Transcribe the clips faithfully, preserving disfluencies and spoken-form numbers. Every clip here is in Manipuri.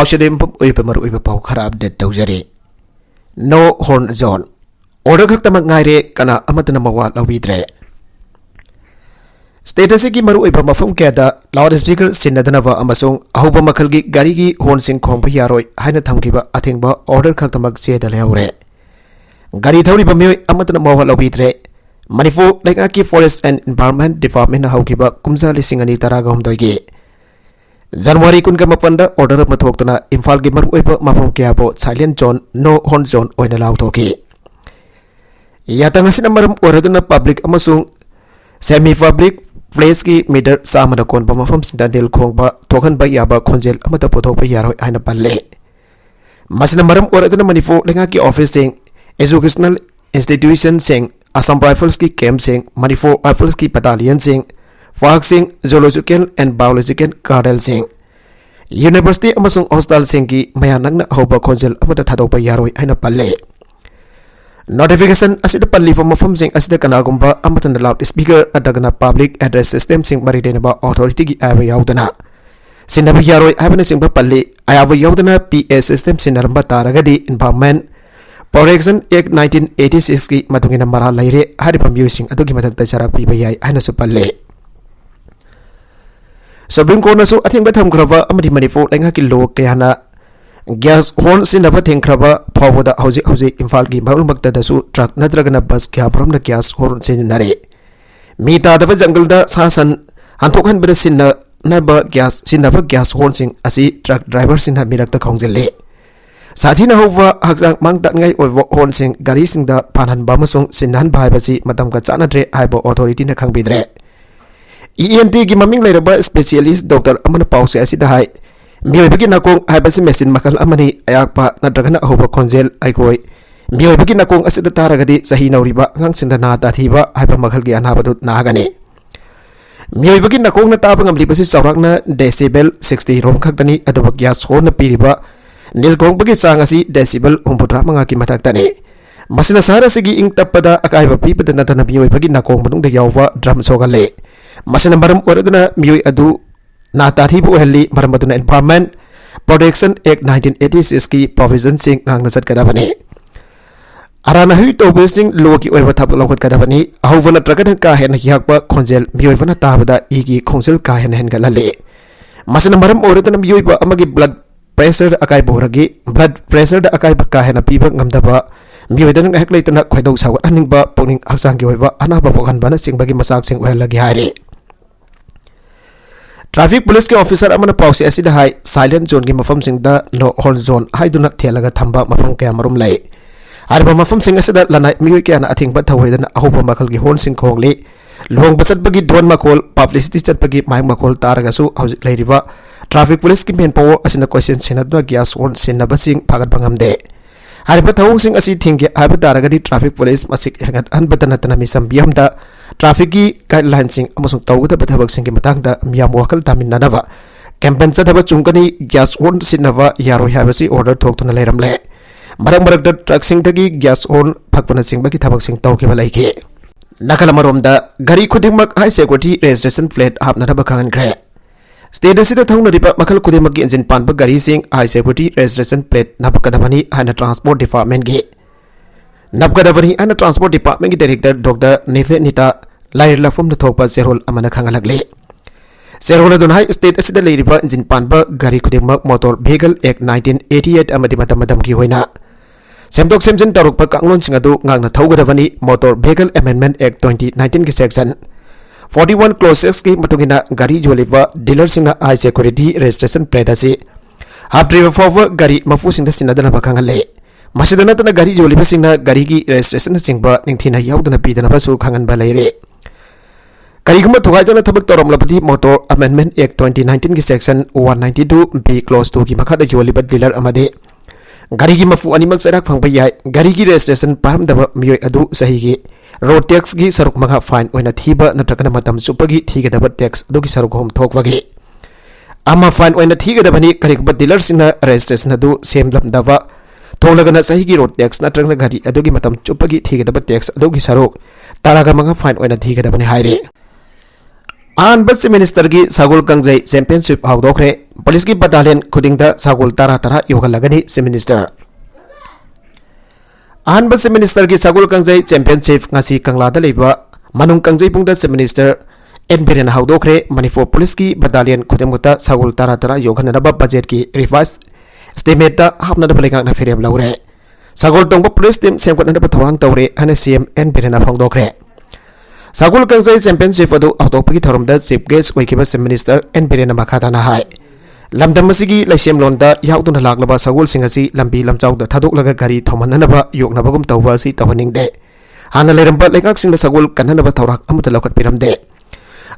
ꯑꯁꯤꯗ ꯌꯨꯝꯐꯝ ꯑꯣꯏꯕ ꯃꯔꯨꯑꯣꯏꯕ ꯄꯥꯎ ꯈꯔ ꯑꯞꯗꯦꯠ ꯇꯧꯖꯔꯤ꯫ No horn zone꯫ ꯑꯣꯔꯗꯔ ꯈꯛꯇꯃꯛ ꯉꯥꯏꯔꯦ, ꯀꯅꯥ ꯑꯃꯠꯇꯅ ꯃꯋꯥ ꯂꯧꯕꯤꯗ꯭ꯔꯦ꯫ ꯁ꯭ꯇꯦꯠ ꯑꯁꯤꯒꯤ ꯃꯔꯨꯑꯣꯏꯕ ꯃꯐꯝ ꯀꯌꯥꯗ ꯂꯥꯎꯗ ꯁ꯭ꯄꯤꯀꯔ ꯁꯤꯟꯅꯗꯅꯕ ꯑꯃꯁꯨꯡ ꯑꯍꯧꯕ ꯃꯈꯜꯒꯤ ꯒꯥꯔꯤꯒꯤ ꯍꯣꯔꯟꯁꯤꯡ ꯈꯣꯡꯕ ꯌꯥꯔꯣꯏ ꯍꯥꯏꯅ ꯊꯝꯈꯤꯕ ꯑꯊꯤꯡꯕ ꯑꯣꯔꯗꯔ ꯈꯛꯇꯃꯛ ꯆꯦꯗ ꯂꯩꯍꯧꯔꯦ꯫ ꯒꯥꯔꯤ ꯊꯧꯔꯤꯕ ꯃꯤꯑꯣꯏ ꯑꯃꯠꯇꯅ ꯃꯋꯥ ꯂꯧꯕꯤꯗ꯭ꯔꯦ꯫ ꯃꯅꯤꯄꯨꯔ ꯂꯩꯉꯥꯛꯀꯤ Forest and Environment Department ꯍꯧꯈꯤꯕ ꯀꯨꯝꯖꯥ ꯂꯤꯁꯤꯡ ꯑꯅꯤ ꯇꯔꯥꯒ ꯍꯨꯝꯗꯣꯏꯒꯤ ꯖꯅꯋꯥꯔꯤ ꯀꯨꯟꯒ ꯃꯥꯄꯟꯗ ꯑꯣꯔꯗꯔ ꯑꯃ ꯊꯣꯛꯇꯨꯅ ꯏꯝꯐꯥꯜꯒꯤ ꯃꯔꯨꯑꯣꯏꯕ ꯃꯐꯝ ꯀꯌꯥꯕꯨ silent zone, no horn zone ꯑꯣꯏꯅ ꯂꯥꯎꯊꯣꯛꯈꯤ꯫ ꯌꯥꯊꯪ ꯑꯁꯤꯅ ꯃꯔꯝ ꯑꯣꯏꯔꯗꯨꯅ ꯄꯕ꯭ꯂꯤꯛ ꯑꯃꯁꯨꯡ ꯁꯦꯃꯤ ꯄꯕ꯭ꯂꯤꯛ ꯄ꯭ꯂꯦꯁꯀꯤ ꯃꯤꯇꯔ ꯆꯥꯝꯃꯅ ꯀꯣꯟꯕ ꯃꯐꯝꯁꯤꯡꯗ ꯅꯤꯜ ꯈꯣꯡꯕ ꯊꯣꯛꯍꯟꯕ ꯌꯥꯕ ꯈꯣꯟꯖꯦꯜ ꯑꯃꯠꯇ ꯄꯨꯊꯣꯛꯄ ꯌꯥꯔꯣꯏ ꯍꯥꯏꯅ ꯄꯜꯂꯦ꯫ ꯃꯁꯤꯅ ꯃꯔꯝ ꯑꯣꯏꯔꯗꯨꯅ ꯃꯅꯤꯄꯨꯔ ꯂꯩꯉꯥꯛꯀꯤ ꯑꯣꯐꯤꯁꯁꯤꯡ, educational institutionꯁꯤꯡ, Assam Riflesꯀꯤ campꯁꯤꯡ, Manipur Riflesꯀꯤ battalionꯁꯤꯡ, parkꯁꯤꯡ, zoological and biological gardenꯁꯤꯡ, university ꯑꯃꯁꯨꯡ hostelꯁꯤꯡꯒꯤ ꯃꯌꯥ ꯅꯛꯅ ꯍꯧꯕ ꯈꯣꯟꯖꯦꯜ ꯑꯃꯠꯇ ꯊꯥꯗꯣꯛꯄ ꯌꯥꯔꯣꯏ ꯍꯥꯏꯅ ꯄꯜꯂꯦ꯫ Notification ꯑꯁꯤꯗ ꯄꯜꯂꯤꯕ ꯃꯐꯝꯁꯤꯡ ꯑꯁꯤꯗ ꯀꯅꯥꯒꯨꯝꯕ ꯑꯃꯠꯇꯅ loudspeaker ꯅꯠꯇ꯭ꯔꯒꯅ public address systemꯁꯤꯡ ꯃꯔꯤ ꯂꯩꯅꯕ authorityꯒꯤ ꯑꯌꯥꯕ ꯌꯥꯎꯗꯅ ꯁꯤꯟꯅꯕ ꯌꯥꯔꯣꯏ ꯍꯥꯏꯕꯅꯆꯤꯡꯕ ꯄꯜꯂꯤ꯫ ꯑꯌꯥꯕ ꯌꯥꯎꯗꯅ PA system ꯁꯤꯟꯅꯔꯝꯕ ꯇꯥꯔꯒꯗꯤ Environment Protection Act nineteen eighty sixꯀꯤ ꯃꯇꯨꯡ ꯏꯟꯅ ꯃꯔꯥꯜ ꯂꯩꯔꯦ ꯍꯥꯏꯔꯤꯕ ꯃꯤꯑꯣꯏꯁꯤꯡ ꯑꯗꯨꯒꯤ ꯃꯊꯛꯇ ꯆꯔꯥꯛ ꯄꯤꯕ ꯌꯥꯏ ꯍꯥꯏꯅꯁꯨ ꯄꯜꯂꯤ꯫ Supreme Courtꯅꯁꯨ ꯑꯊꯤꯡꯕ ꯊꯝꯈ꯭ꯔꯕ ꯑꯃꯗꯤ ꯃꯅꯤꯄꯨꯔ ꯂꯩꯉꯥꯛꯀꯤ law ꯀꯌꯥꯅ gas horn ꯁꯤꯖꯤꯟꯅꯕ ꯊꯤꯡꯈ꯭ꯔꯕ ꯐꯥꯎꯕꯗ ꯍꯧꯖꯤꯛ ꯍꯧꯖꯤꯛ ꯏꯝꯐꯥꯜꯒꯤ ꯃꯔꯛꯃꯛꯇꯗꯁꯨ truck ꯅꯠꯇ꯭ꯔꯒꯅ bus ꯀꯌꯥꯃꯔꯨꯝꯅ gas horn ꯁꯤꯖꯤꯟꯅꯔꯤ꯫ ꯃꯤ ꯇꯥꯗꯕ ꯖꯪꯒꯜꯗ ꯁꯥ ꯁꯟ ꯍꯟꯊꯣꯛꯍꯟꯕꯗ ꯁꯤꯖꯤꯟꯅꯅꯕ gas, ꯁꯤꯖꯤꯟꯅꯕ gas hornꯁꯤꯡ ꯑꯁꯤ truck driverꯁꯤꯡꯅ ꯃꯤꯔꯛꯇ ꯈꯣꯡꯖꯤꯜꯂꯤ꯫ ꯁꯥꯊꯤꯅ ꯍꯧꯕ, ꯍꯛꯆꯥꯡ ꯃꯥꯡ ꯇꯥꯛꯅꯤꯡꯉꯥꯏ ꯑꯣꯏꯕ hornꯁꯤꯡ ꯒꯥꯔꯤꯁꯤꯡꯗ ꯐꯥꯟꯍꯟꯕ ꯑꯃꯁꯨꯡ ꯁꯤꯟꯅꯍꯟꯕ ꯍꯥꯏꯕꯁꯤ ꯃꯇꯝꯒ ꯆꯥꯟꯅꯗ꯭ꯔꯦ ꯍꯥꯏꯕ authorityꯅ ꯈꯪꯕꯤꯗ꯭ꯔꯦ꯫ ENTꯒꯤ ꯃꯃꯤꯡ ꯂꯩꯔꯕ specialist doctor ꯑꯃꯅ ꯄꯥꯎꯆꯦ ꯑꯁꯤꯗ ꯍꯥꯏ, ꯃꯤꯑꯣꯏꯕꯒꯤ ꯅꯥꯀꯣꯡ ꯍꯥꯏꯕꯁꯤ machine ꯃꯈꯜ ꯑꯃꯅꯤ꯫ ꯑꯌꯥꯛꯄ ꯅꯠꯇ꯭ꯔꯒꯅ ꯑꯍꯧꯕ ꯈꯣꯟꯖꯦꯜ, ꯑꯩꯈꯣꯏ ꯃꯤꯑꯣꯏꯕꯒꯤ ꯅꯥꯀꯣꯡ ꯑꯁꯤꯗ ꯇꯥꯔꯒꯗꯤ ꯆꯍꯤ ꯅꯧꯔꯤꯕ ꯑꯉꯥꯡꯁꯤꯡꯗ ꯅꯥ ꯇꯥꯊꯤꯕ ꯍꯥꯏꯕ ꯃꯈꯜꯒꯤ ꯑꯅꯥꯕꯗꯨ ꯅꯥꯒꯅꯤ꯫ ꯃꯤꯑꯣꯏꯕꯒꯤ ꯅꯥꯀꯣꯡꯅ ꯇꯥꯕ ꯉꯝꯂꯤꯕꯁꯤ ꯆꯥꯎꯔꯥꯛꯅ decibel sixty ꯔꯣꯝ ꯈꯛꯇꯅꯤ, ꯑꯗꯨꯕꯨ gas hornꯅ ꯄꯤꯔꯤꯕ ꯅꯤꯜ ꯈꯣꯡꯕꯒꯤ ꯆꯥꯡ ꯑꯁꯤ decibel ꯍꯨꯝꯐꯨꯇꯔꯥ ꯃꯉꯥꯒꯤ ꯃꯊꯛꯇꯅꯤ꯫ ꯃꯁꯤꯅ ꯁꯍꯔ ꯑꯁꯤꯒꯤ ꯏꯪ ꯇꯞꯄꯗ ꯑꯀꯥꯏꯕ ꯄꯤꯕꯗ ꯅꯠꯇꯅ ꯃꯤꯑꯣꯏꯕꯒꯤ ꯅꯥꯀꯣꯡ ꯃꯅꯨꯡꯗ ꯌꯥꯎꯕ drum ꯁꯣꯛꯍꯜꯂꯤ꯫ ꯃꯁꯤꯅ ꯃꯔꯝ ꯑꯣꯏꯔꯗꯨꯅ ꯃꯤꯑꯣꯏ ꯑꯗꯨ ꯅꯥ ꯇꯥꯊꯤꯕ ꯑꯣꯏꯍꯜꯂꯤ꯫ ꯃꯔꯝ ꯑꯗꯨꯅ Environment Protection Act nineteen eighty six ꯀꯤ provision ꯁꯤꯡ ꯉꯥꯛꯅ ꯆꯠꯀꯗꯕꯅꯤ꯫ ꯑꯔꯥꯟ ꯑꯍꯩ ꯇꯧꯕꯁꯤꯡ ꯂꯣꯒꯤ ꯑꯣꯏꯕ ꯊꯕꯛ ꯂꯧꯈꯠꯀꯗꯕꯅꯤ꯫ ꯑꯍꯧꯕ ꯅꯠꯇ꯭ꯔꯒꯅ ꯀꯥ ꯍꯦꯟꯅ ꯌꯥꯛꯄ ꯈꯣꯟꯖꯦꯜ ꯃꯤꯑꯣꯏꯕꯅ ꯇꯥꯕꯗ ꯏꯒꯤ ꯈꯣꯡꯖꯦꯜ ꯀꯥ ꯍꯦꯟꯅ ꯍꯦꯟꯒꯠꯍꯜꯂꯤ꯫ ꯃꯁꯤꯅ ꯃꯔꯝ ꯑꯣꯏꯔꯗꯨꯅ ꯃꯤꯑꯣꯏꯕ ꯑꯃꯒꯤ blood pressure ꯑꯀꯥꯏꯕ ꯎꯔꯒꯤ blood pressure ꯑꯀꯥꯏꯕ ꯀꯥ ꯍꯦꯟꯅ ꯄꯤꯕ ꯉꯝꯗꯕ ꯃꯤꯑꯣꯏꯗꯅ ꯉꯥꯏꯍꯥꯛ ꯂꯩꯇꯅ ꯈꯣꯏꯗꯧ ꯁꯥꯎꯒꯠꯍꯟꯅꯤꯡꯕ, ꯄꯨꯛꯅꯤꯡ ꯍꯛꯆꯥꯡꯒꯤ ꯑꯣꯏꯕ ꯑꯅꯥꯕ ꯄꯣꯛꯍꯟꯕꯅꯆꯤꯡꯕꯒꯤ ꯃꯆꯥꯛꯁꯤꯡ ꯑꯣꯏꯍꯜꯂꯒꯦ ꯍꯥꯏꯔꯤ꯫ Traffic Police ꯀꯤ officer ꯑꯃꯅ ꯄꯥꯎꯆꯦ ꯑꯁꯤꯗ ꯍꯥꯏ, silent zone ꯒꯤ ꯃꯐꯝꯁꯤꯡꯗ no horn zone ꯍꯥꯏꯗꯨꯅ ꯊꯦꯜꯂꯒ ꯊꯝꯕ ꯃꯐꯝ ꯀꯌꯥ ꯃꯔꯨꯝ ꯂꯩ꯫ ꯍꯥꯏꯔꯤꯕ ꯃꯐꯝꯁꯤꯡ ꯑꯁꯤꯗ ꯂꯅꯥꯏ ꯃꯤꯑꯣꯏ ꯀꯌꯥꯅ ꯑꯊꯤꯡꯕ ꯊꯧꯑꯣꯏꯗꯅ ꯑꯍꯧꯕ ꯃꯈꯜꯒꯤ horn ꯁꯤꯡ ꯈꯣꯡꯂꯤ꯫ ꯂꯨꯍꯣꯡꯕ ꯆꯠꯄꯒꯤ ꯗꯣꯟ ꯃꯈꯣꯜ, publicity ꯆꯠꯄꯒꯤ ꯃꯥꯏꯛ ꯃꯈꯣꯜ ꯇꯥꯔꯒꯁꯨ ꯍꯧꯖꯤꯛ ꯂꯩꯔꯤꯕ traffic police ꯀꯤ manpower ꯑꯁꯤꯅ ꯀꯣꯏꯁꯦꯟ ꯁꯦꯟꯅꯗꯨꯅ gas horn ꯁꯤꯖꯤꯟꯅꯕꯁꯤꯡ ꯐꯥꯒꯠꯄ ꯉꯝꯗꯦ꯫ ꯍꯥꯏꯔꯤꯕ ꯊꯧꯑꯣꯡꯁꯤꯡ ꯑꯁꯤ ꯊꯤꯡꯒꯦ ꯍꯥꯏꯕ ꯇꯥꯔꯒꯗꯤ traffic police ꯃꯁꯤꯡ ꯍꯦꯟꯒꯠꯍꯟꯕꯇ ꯅꯠꯇꯅ ꯃꯤꯆꯝ ꯃꯤꯌꯥꯝꯗ traffic ꯀꯤ guideline ꯁꯤꯡ ꯑꯃꯁꯨꯡ ꯇꯧꯒꯗꯕ ꯊꯕꯛꯁꯤꯡꯒꯤ ꯃꯇꯥꯡꯗ ꯃꯤꯌꯥꯝ ꯋꯥꯈꯜ ꯇꯥꯃꯤꯟꯅꯅꯕ campaign ꯆꯠꯊꯕ ꯆꯨꯝꯒꯅꯤ꯫ Gas horn ꯁꯤꯖꯤꯟꯅꯕ ꯌꯥꯔꯣꯏ ꯍꯥꯏꯕꯁꯤ order ꯊꯣꯛꯇꯨꯅ ꯂꯩꯔꯝꯂꯦ꯫ ꯃꯔꯛ ꯃꯔꯛꯇ truck ꯁꯤꯡꯗꯒꯤ gas horn ꯐꯛꯄꯅꯆꯤꯡꯕꯒꯤ ꯊꯕꯛꯁꯤꯡ ꯇꯧꯈꯤꯕ ꯂꯩꯈꯤ꯫ ꯅꯥꯀꯜ ꯑꯃꯔꯣꯝꯗ, ꯒꯥꯔꯤ ꯈꯨꯗꯤꯡꯃꯛ high security registration plate ꯍꯥꯞꯅꯅꯕ ꯈꯪꯍꯟꯈ꯭ꯔꯦ꯫ State ꯑꯁꯤꯗ ꯊꯧꯅꯔꯤꯕ ꯃꯈꯜ ꯈꯨꯗꯤꯡꯃꯛꯀꯤ engine ꯄꯥꯟꯕ ꯒꯥꯔꯤꯁꯤꯡ high security registration plate ꯅꯞꯀꯗꯕꯅꯤ ꯍꯥꯏꯅ Transport Department ꯀꯤ ꯅꯞꯀꯗꯕꯅꯤ ꯍꯥꯏꯅ Transport Department ꯀꯤ Director Doctor ꯅꯤꯐꯦꯅꯤꯇꯥ ꯂꯥꯏꯔꯦꯜꯂꯛꯐꯝꯗ ꯊꯣꯛꯄ ꯆꯦꯔꯣꯜ ꯑꯃꯅ ꯈꯪꯍꯜꯂꯛꯂꯤ꯫ ꯆꯦꯔꯣꯜ ꯑꯗꯨꯅ ꯍꯥꯏ, state ꯑꯁꯤꯗ ꯂꯩꯔꯤꯕ engine ꯄꯥꯟꯕ ꯒꯥꯔꯤ ꯈꯨꯗꯤꯡꯃꯛ Motor Vehicle Act nineteen eighty eight ꯑꯃꯗꯤ ꯃꯇꯝ ꯃꯇꯝꯒꯤ ꯑꯣꯏꯅ ꯁꯦꯝꯗꯣꯛ ꯁꯦꯝꯖꯤꯟ ꯇꯧꯔꯛꯄ ꯀꯥꯡꯂꯣꯟꯁꯤꯡ ꯑꯗꯨ ꯉꯥꯛꯅ ꯊꯧꯒꯗꯕꯅꯤ꯫ Motor Vehicle Amendment Act twenty nineteen ꯒꯤ section forty one clause six ꯀꯤ ꯃꯇꯨꯡ ꯏꯟꯅ ꯒꯥꯔꯤ ꯌꯣꯜꯂꯤꯕ dealer ꯁꯤꯡꯅ high security registration plate ꯑꯁꯤ ꯍꯥꯞꯇ꯭ꯔꯤꯕ ꯐꯥꯎꯕ ꯒꯥꯔꯤ ꯃꯄꯨꯁꯤꯡꯗ ꯁꯤꯟꯅꯗꯅꯕ ꯈꯪꯍꯜꯂꯦ꯫ ꯃꯁꯤꯗ ꯅꯠꯇꯅ ꯒꯥꯔꯤ ꯌꯣꯜꯂꯤꯕꯁꯤꯡꯅ ꯒꯥꯔꯤꯒꯤ registration ꯅꯆꯤꯡꯕ ꯅꯤꯡꯊꯤꯅ ꯌꯥꯎꯗꯅ ꯄꯤꯗꯅꯕꯁꯨ ꯈꯪꯍꯟꯕ ꯂꯩꯔꯦ꯫ ꯀꯔꯤꯒꯨꯝꯕ ꯊꯨꯒꯥꯏꯗꯨꯅ ꯊꯕꯛ ꯇꯧꯔꯝꯂꯕꯗꯤ Motor Amendment Act twenty nineteen ꯒꯤ section one ninety two B clause two ꯒꯤ ꯃꯈꯥꯗ ꯌꯣꯜꯂꯤꯕ dealer ꯑꯃꯗꯤ ꯒꯥꯔꯤꯒꯤ ꯃꯄꯨ ꯑꯅꯤꯃꯛ ꯆꯩꯔꯥꯛ ꯐꯪꯕ ꯌꯥꯏ꯫ ꯒꯥꯔꯤꯒꯤ registration ꯄꯥꯏꯔꯝꯗꯕ ꯃꯤꯑꯣꯏ ꯑꯗꯨ ꯆꯍꯤꯒꯤ road tax ꯀꯤ ꯁꯔꯨꯛ ꯃꯉꯥ fine ꯑꯣꯏꯅ ꯊꯤꯕ ꯅꯠꯇ꯭ꯔꯒꯅ ꯃꯇꯝ ꯆꯨꯞꯄꯒꯤ ꯊꯤꯒꯗꯕ tax ꯑꯗꯨꯒꯤ ꯁꯔꯨꯛ ꯑꯍꯨꯝ ꯊꯣꯛꯄꯒꯤ ꯑꯃ fine ꯑꯣꯏꯅ ꯊꯤꯒꯗꯕꯅꯤ꯫ ꯀꯔꯤꯒꯨꯝꯕ dealer ꯁꯤꯡꯅ registration ꯑꯗꯨ ꯁꯦꯝꯂꯝꯗꯕ ꯊꯣꯛꯂꯒꯅ ꯆꯍꯤꯒꯤ road tax ꯅꯠꯇ꯭ꯔꯒꯅ ꯒꯥꯔꯤ ꯑꯗꯨꯒꯤ ꯃꯇꯝ ꯆꯨꯞꯄꯒꯤ ꯊꯤꯒꯗꯕ tax ꯑꯗꯨꯒꯤ ꯁꯔꯨꯛ ꯇꯔꯥꯒ ꯃꯉꯥ fine ꯑꯣꯏꯅ ꯊꯤꯒꯗꯕꯅꯤ ꯍꯥꯏꯔꯤ꯫ ꯑꯍꯥꯟꯕ Chief Ministerꯒꯤ ꯁꯒꯣꯜ ꯀꯥꯡꯖꯩ Championship ꯍꯧꯗꯣꯛꯈ꯭ꯔꯦ꯫ Policeꯀꯤ battalion ꯈꯨꯗꯤꯡꯗ ꯁꯒꯣꯜ ꯇꯔꯥ ꯇꯔꯥ ꯌꯧꯍꯜꯂꯒꯅꯤ Chief Minister꯫ ꯑꯍꯥꯟꯕ Chief Ministerꯒꯤ ꯁꯒꯣꯜ ꯀꯥꯡꯖꯩ Championship ꯉꯁꯤ ꯀꯪꯂꯥꯗ ꯂꯩꯕ ꯃꯅꯨꯡ ꯀꯥꯡꯖꯩꯕꯨꯡꯗ Chief Minister ꯑꯦꯟ ꯕꯤꯔꯦꯟꯅ ꯍꯧꯗꯣꯛꯈ꯭ꯔꯦ꯫ ꯃꯅꯤꯄꯨꯔ Policeꯀꯤ battalion ꯈꯨꯗꯤꯡꯃꯛꯇ ꯁꯒꯣꯜ ꯇꯔꯥ ꯇꯔꯥ ꯌꯧꯍꯟꯅꯅꯕ budgetꯀꯤ revise estimateꯇ ꯍꯥꯞꯅꯅꯕ ꯂꯩꯉꯥꯛꯅ ꯐꯤꯔꯦꯞ ꯂꯧꯔꯦ꯫ ꯁꯒꯣꯜ ꯇꯣꯡꯕ police team ꯁꯦꯝꯒꯠꯅꯅꯕ ꯊꯧꯔꯥꯡ ꯇꯧꯔꯦ ꯍꯥꯏꯅ ꯁꯤ ꯑꯦꯝ ꯑꯦꯟ ꯕꯤꯔꯦꯟꯅ ꯐꯣꯡꯗꯣꯛꯈ꯭ꯔꯦ꯫ ꯁꯒꯣꯜ ꯀꯥꯡꯖꯩ Championship ꯑꯗꯨ ꯍꯧꯗꯣꯛꯄꯒꯤ ꯊꯧꯔꯝꯗ Chief Guest ꯑꯣꯏꯈꯤꯕ Chief Minister ꯑꯦꯟ ꯕꯤꯔꯦꯟꯅ ꯃꯈꯥ ꯇꯥꯅ ꯍꯥꯏ, ꯂꯝꯗꯝ ꯑꯁꯤꯒꯤ ꯂꯩꯁꯦꯝꯂꯣꯟꯗ ꯌꯥꯎꯗꯨꯅ ꯂꯥꯛꯂꯕ ꯁꯒꯣꯜꯁꯤꯡ ꯑꯁꯤ ꯂꯝꯕꯤ ꯂꯝꯖꯥꯎꯗ ꯊꯥꯗꯣꯛꯂꯒ ꯒꯥꯔꯤ ꯊꯧꯃꯟꯅꯅꯕ ꯌꯣꯛꯅꯕꯒꯨꯝ ꯇꯧꯕ ꯑꯁꯤ ꯇꯧꯍꯟꯅꯤꯡꯗꯦ꯫ ꯍꯥꯟꯅ ꯂꯩꯔꯝꯕ ꯂꯩꯉꯥꯛꯁꯤꯡꯅ ꯁꯒꯣꯜ ꯀꯟꯅꯅꯕ ꯊꯧꯔꯥꯡ ꯑꯃꯠꯇ ꯂꯧꯈꯠꯄꯤꯔꯝꯗꯦ꯫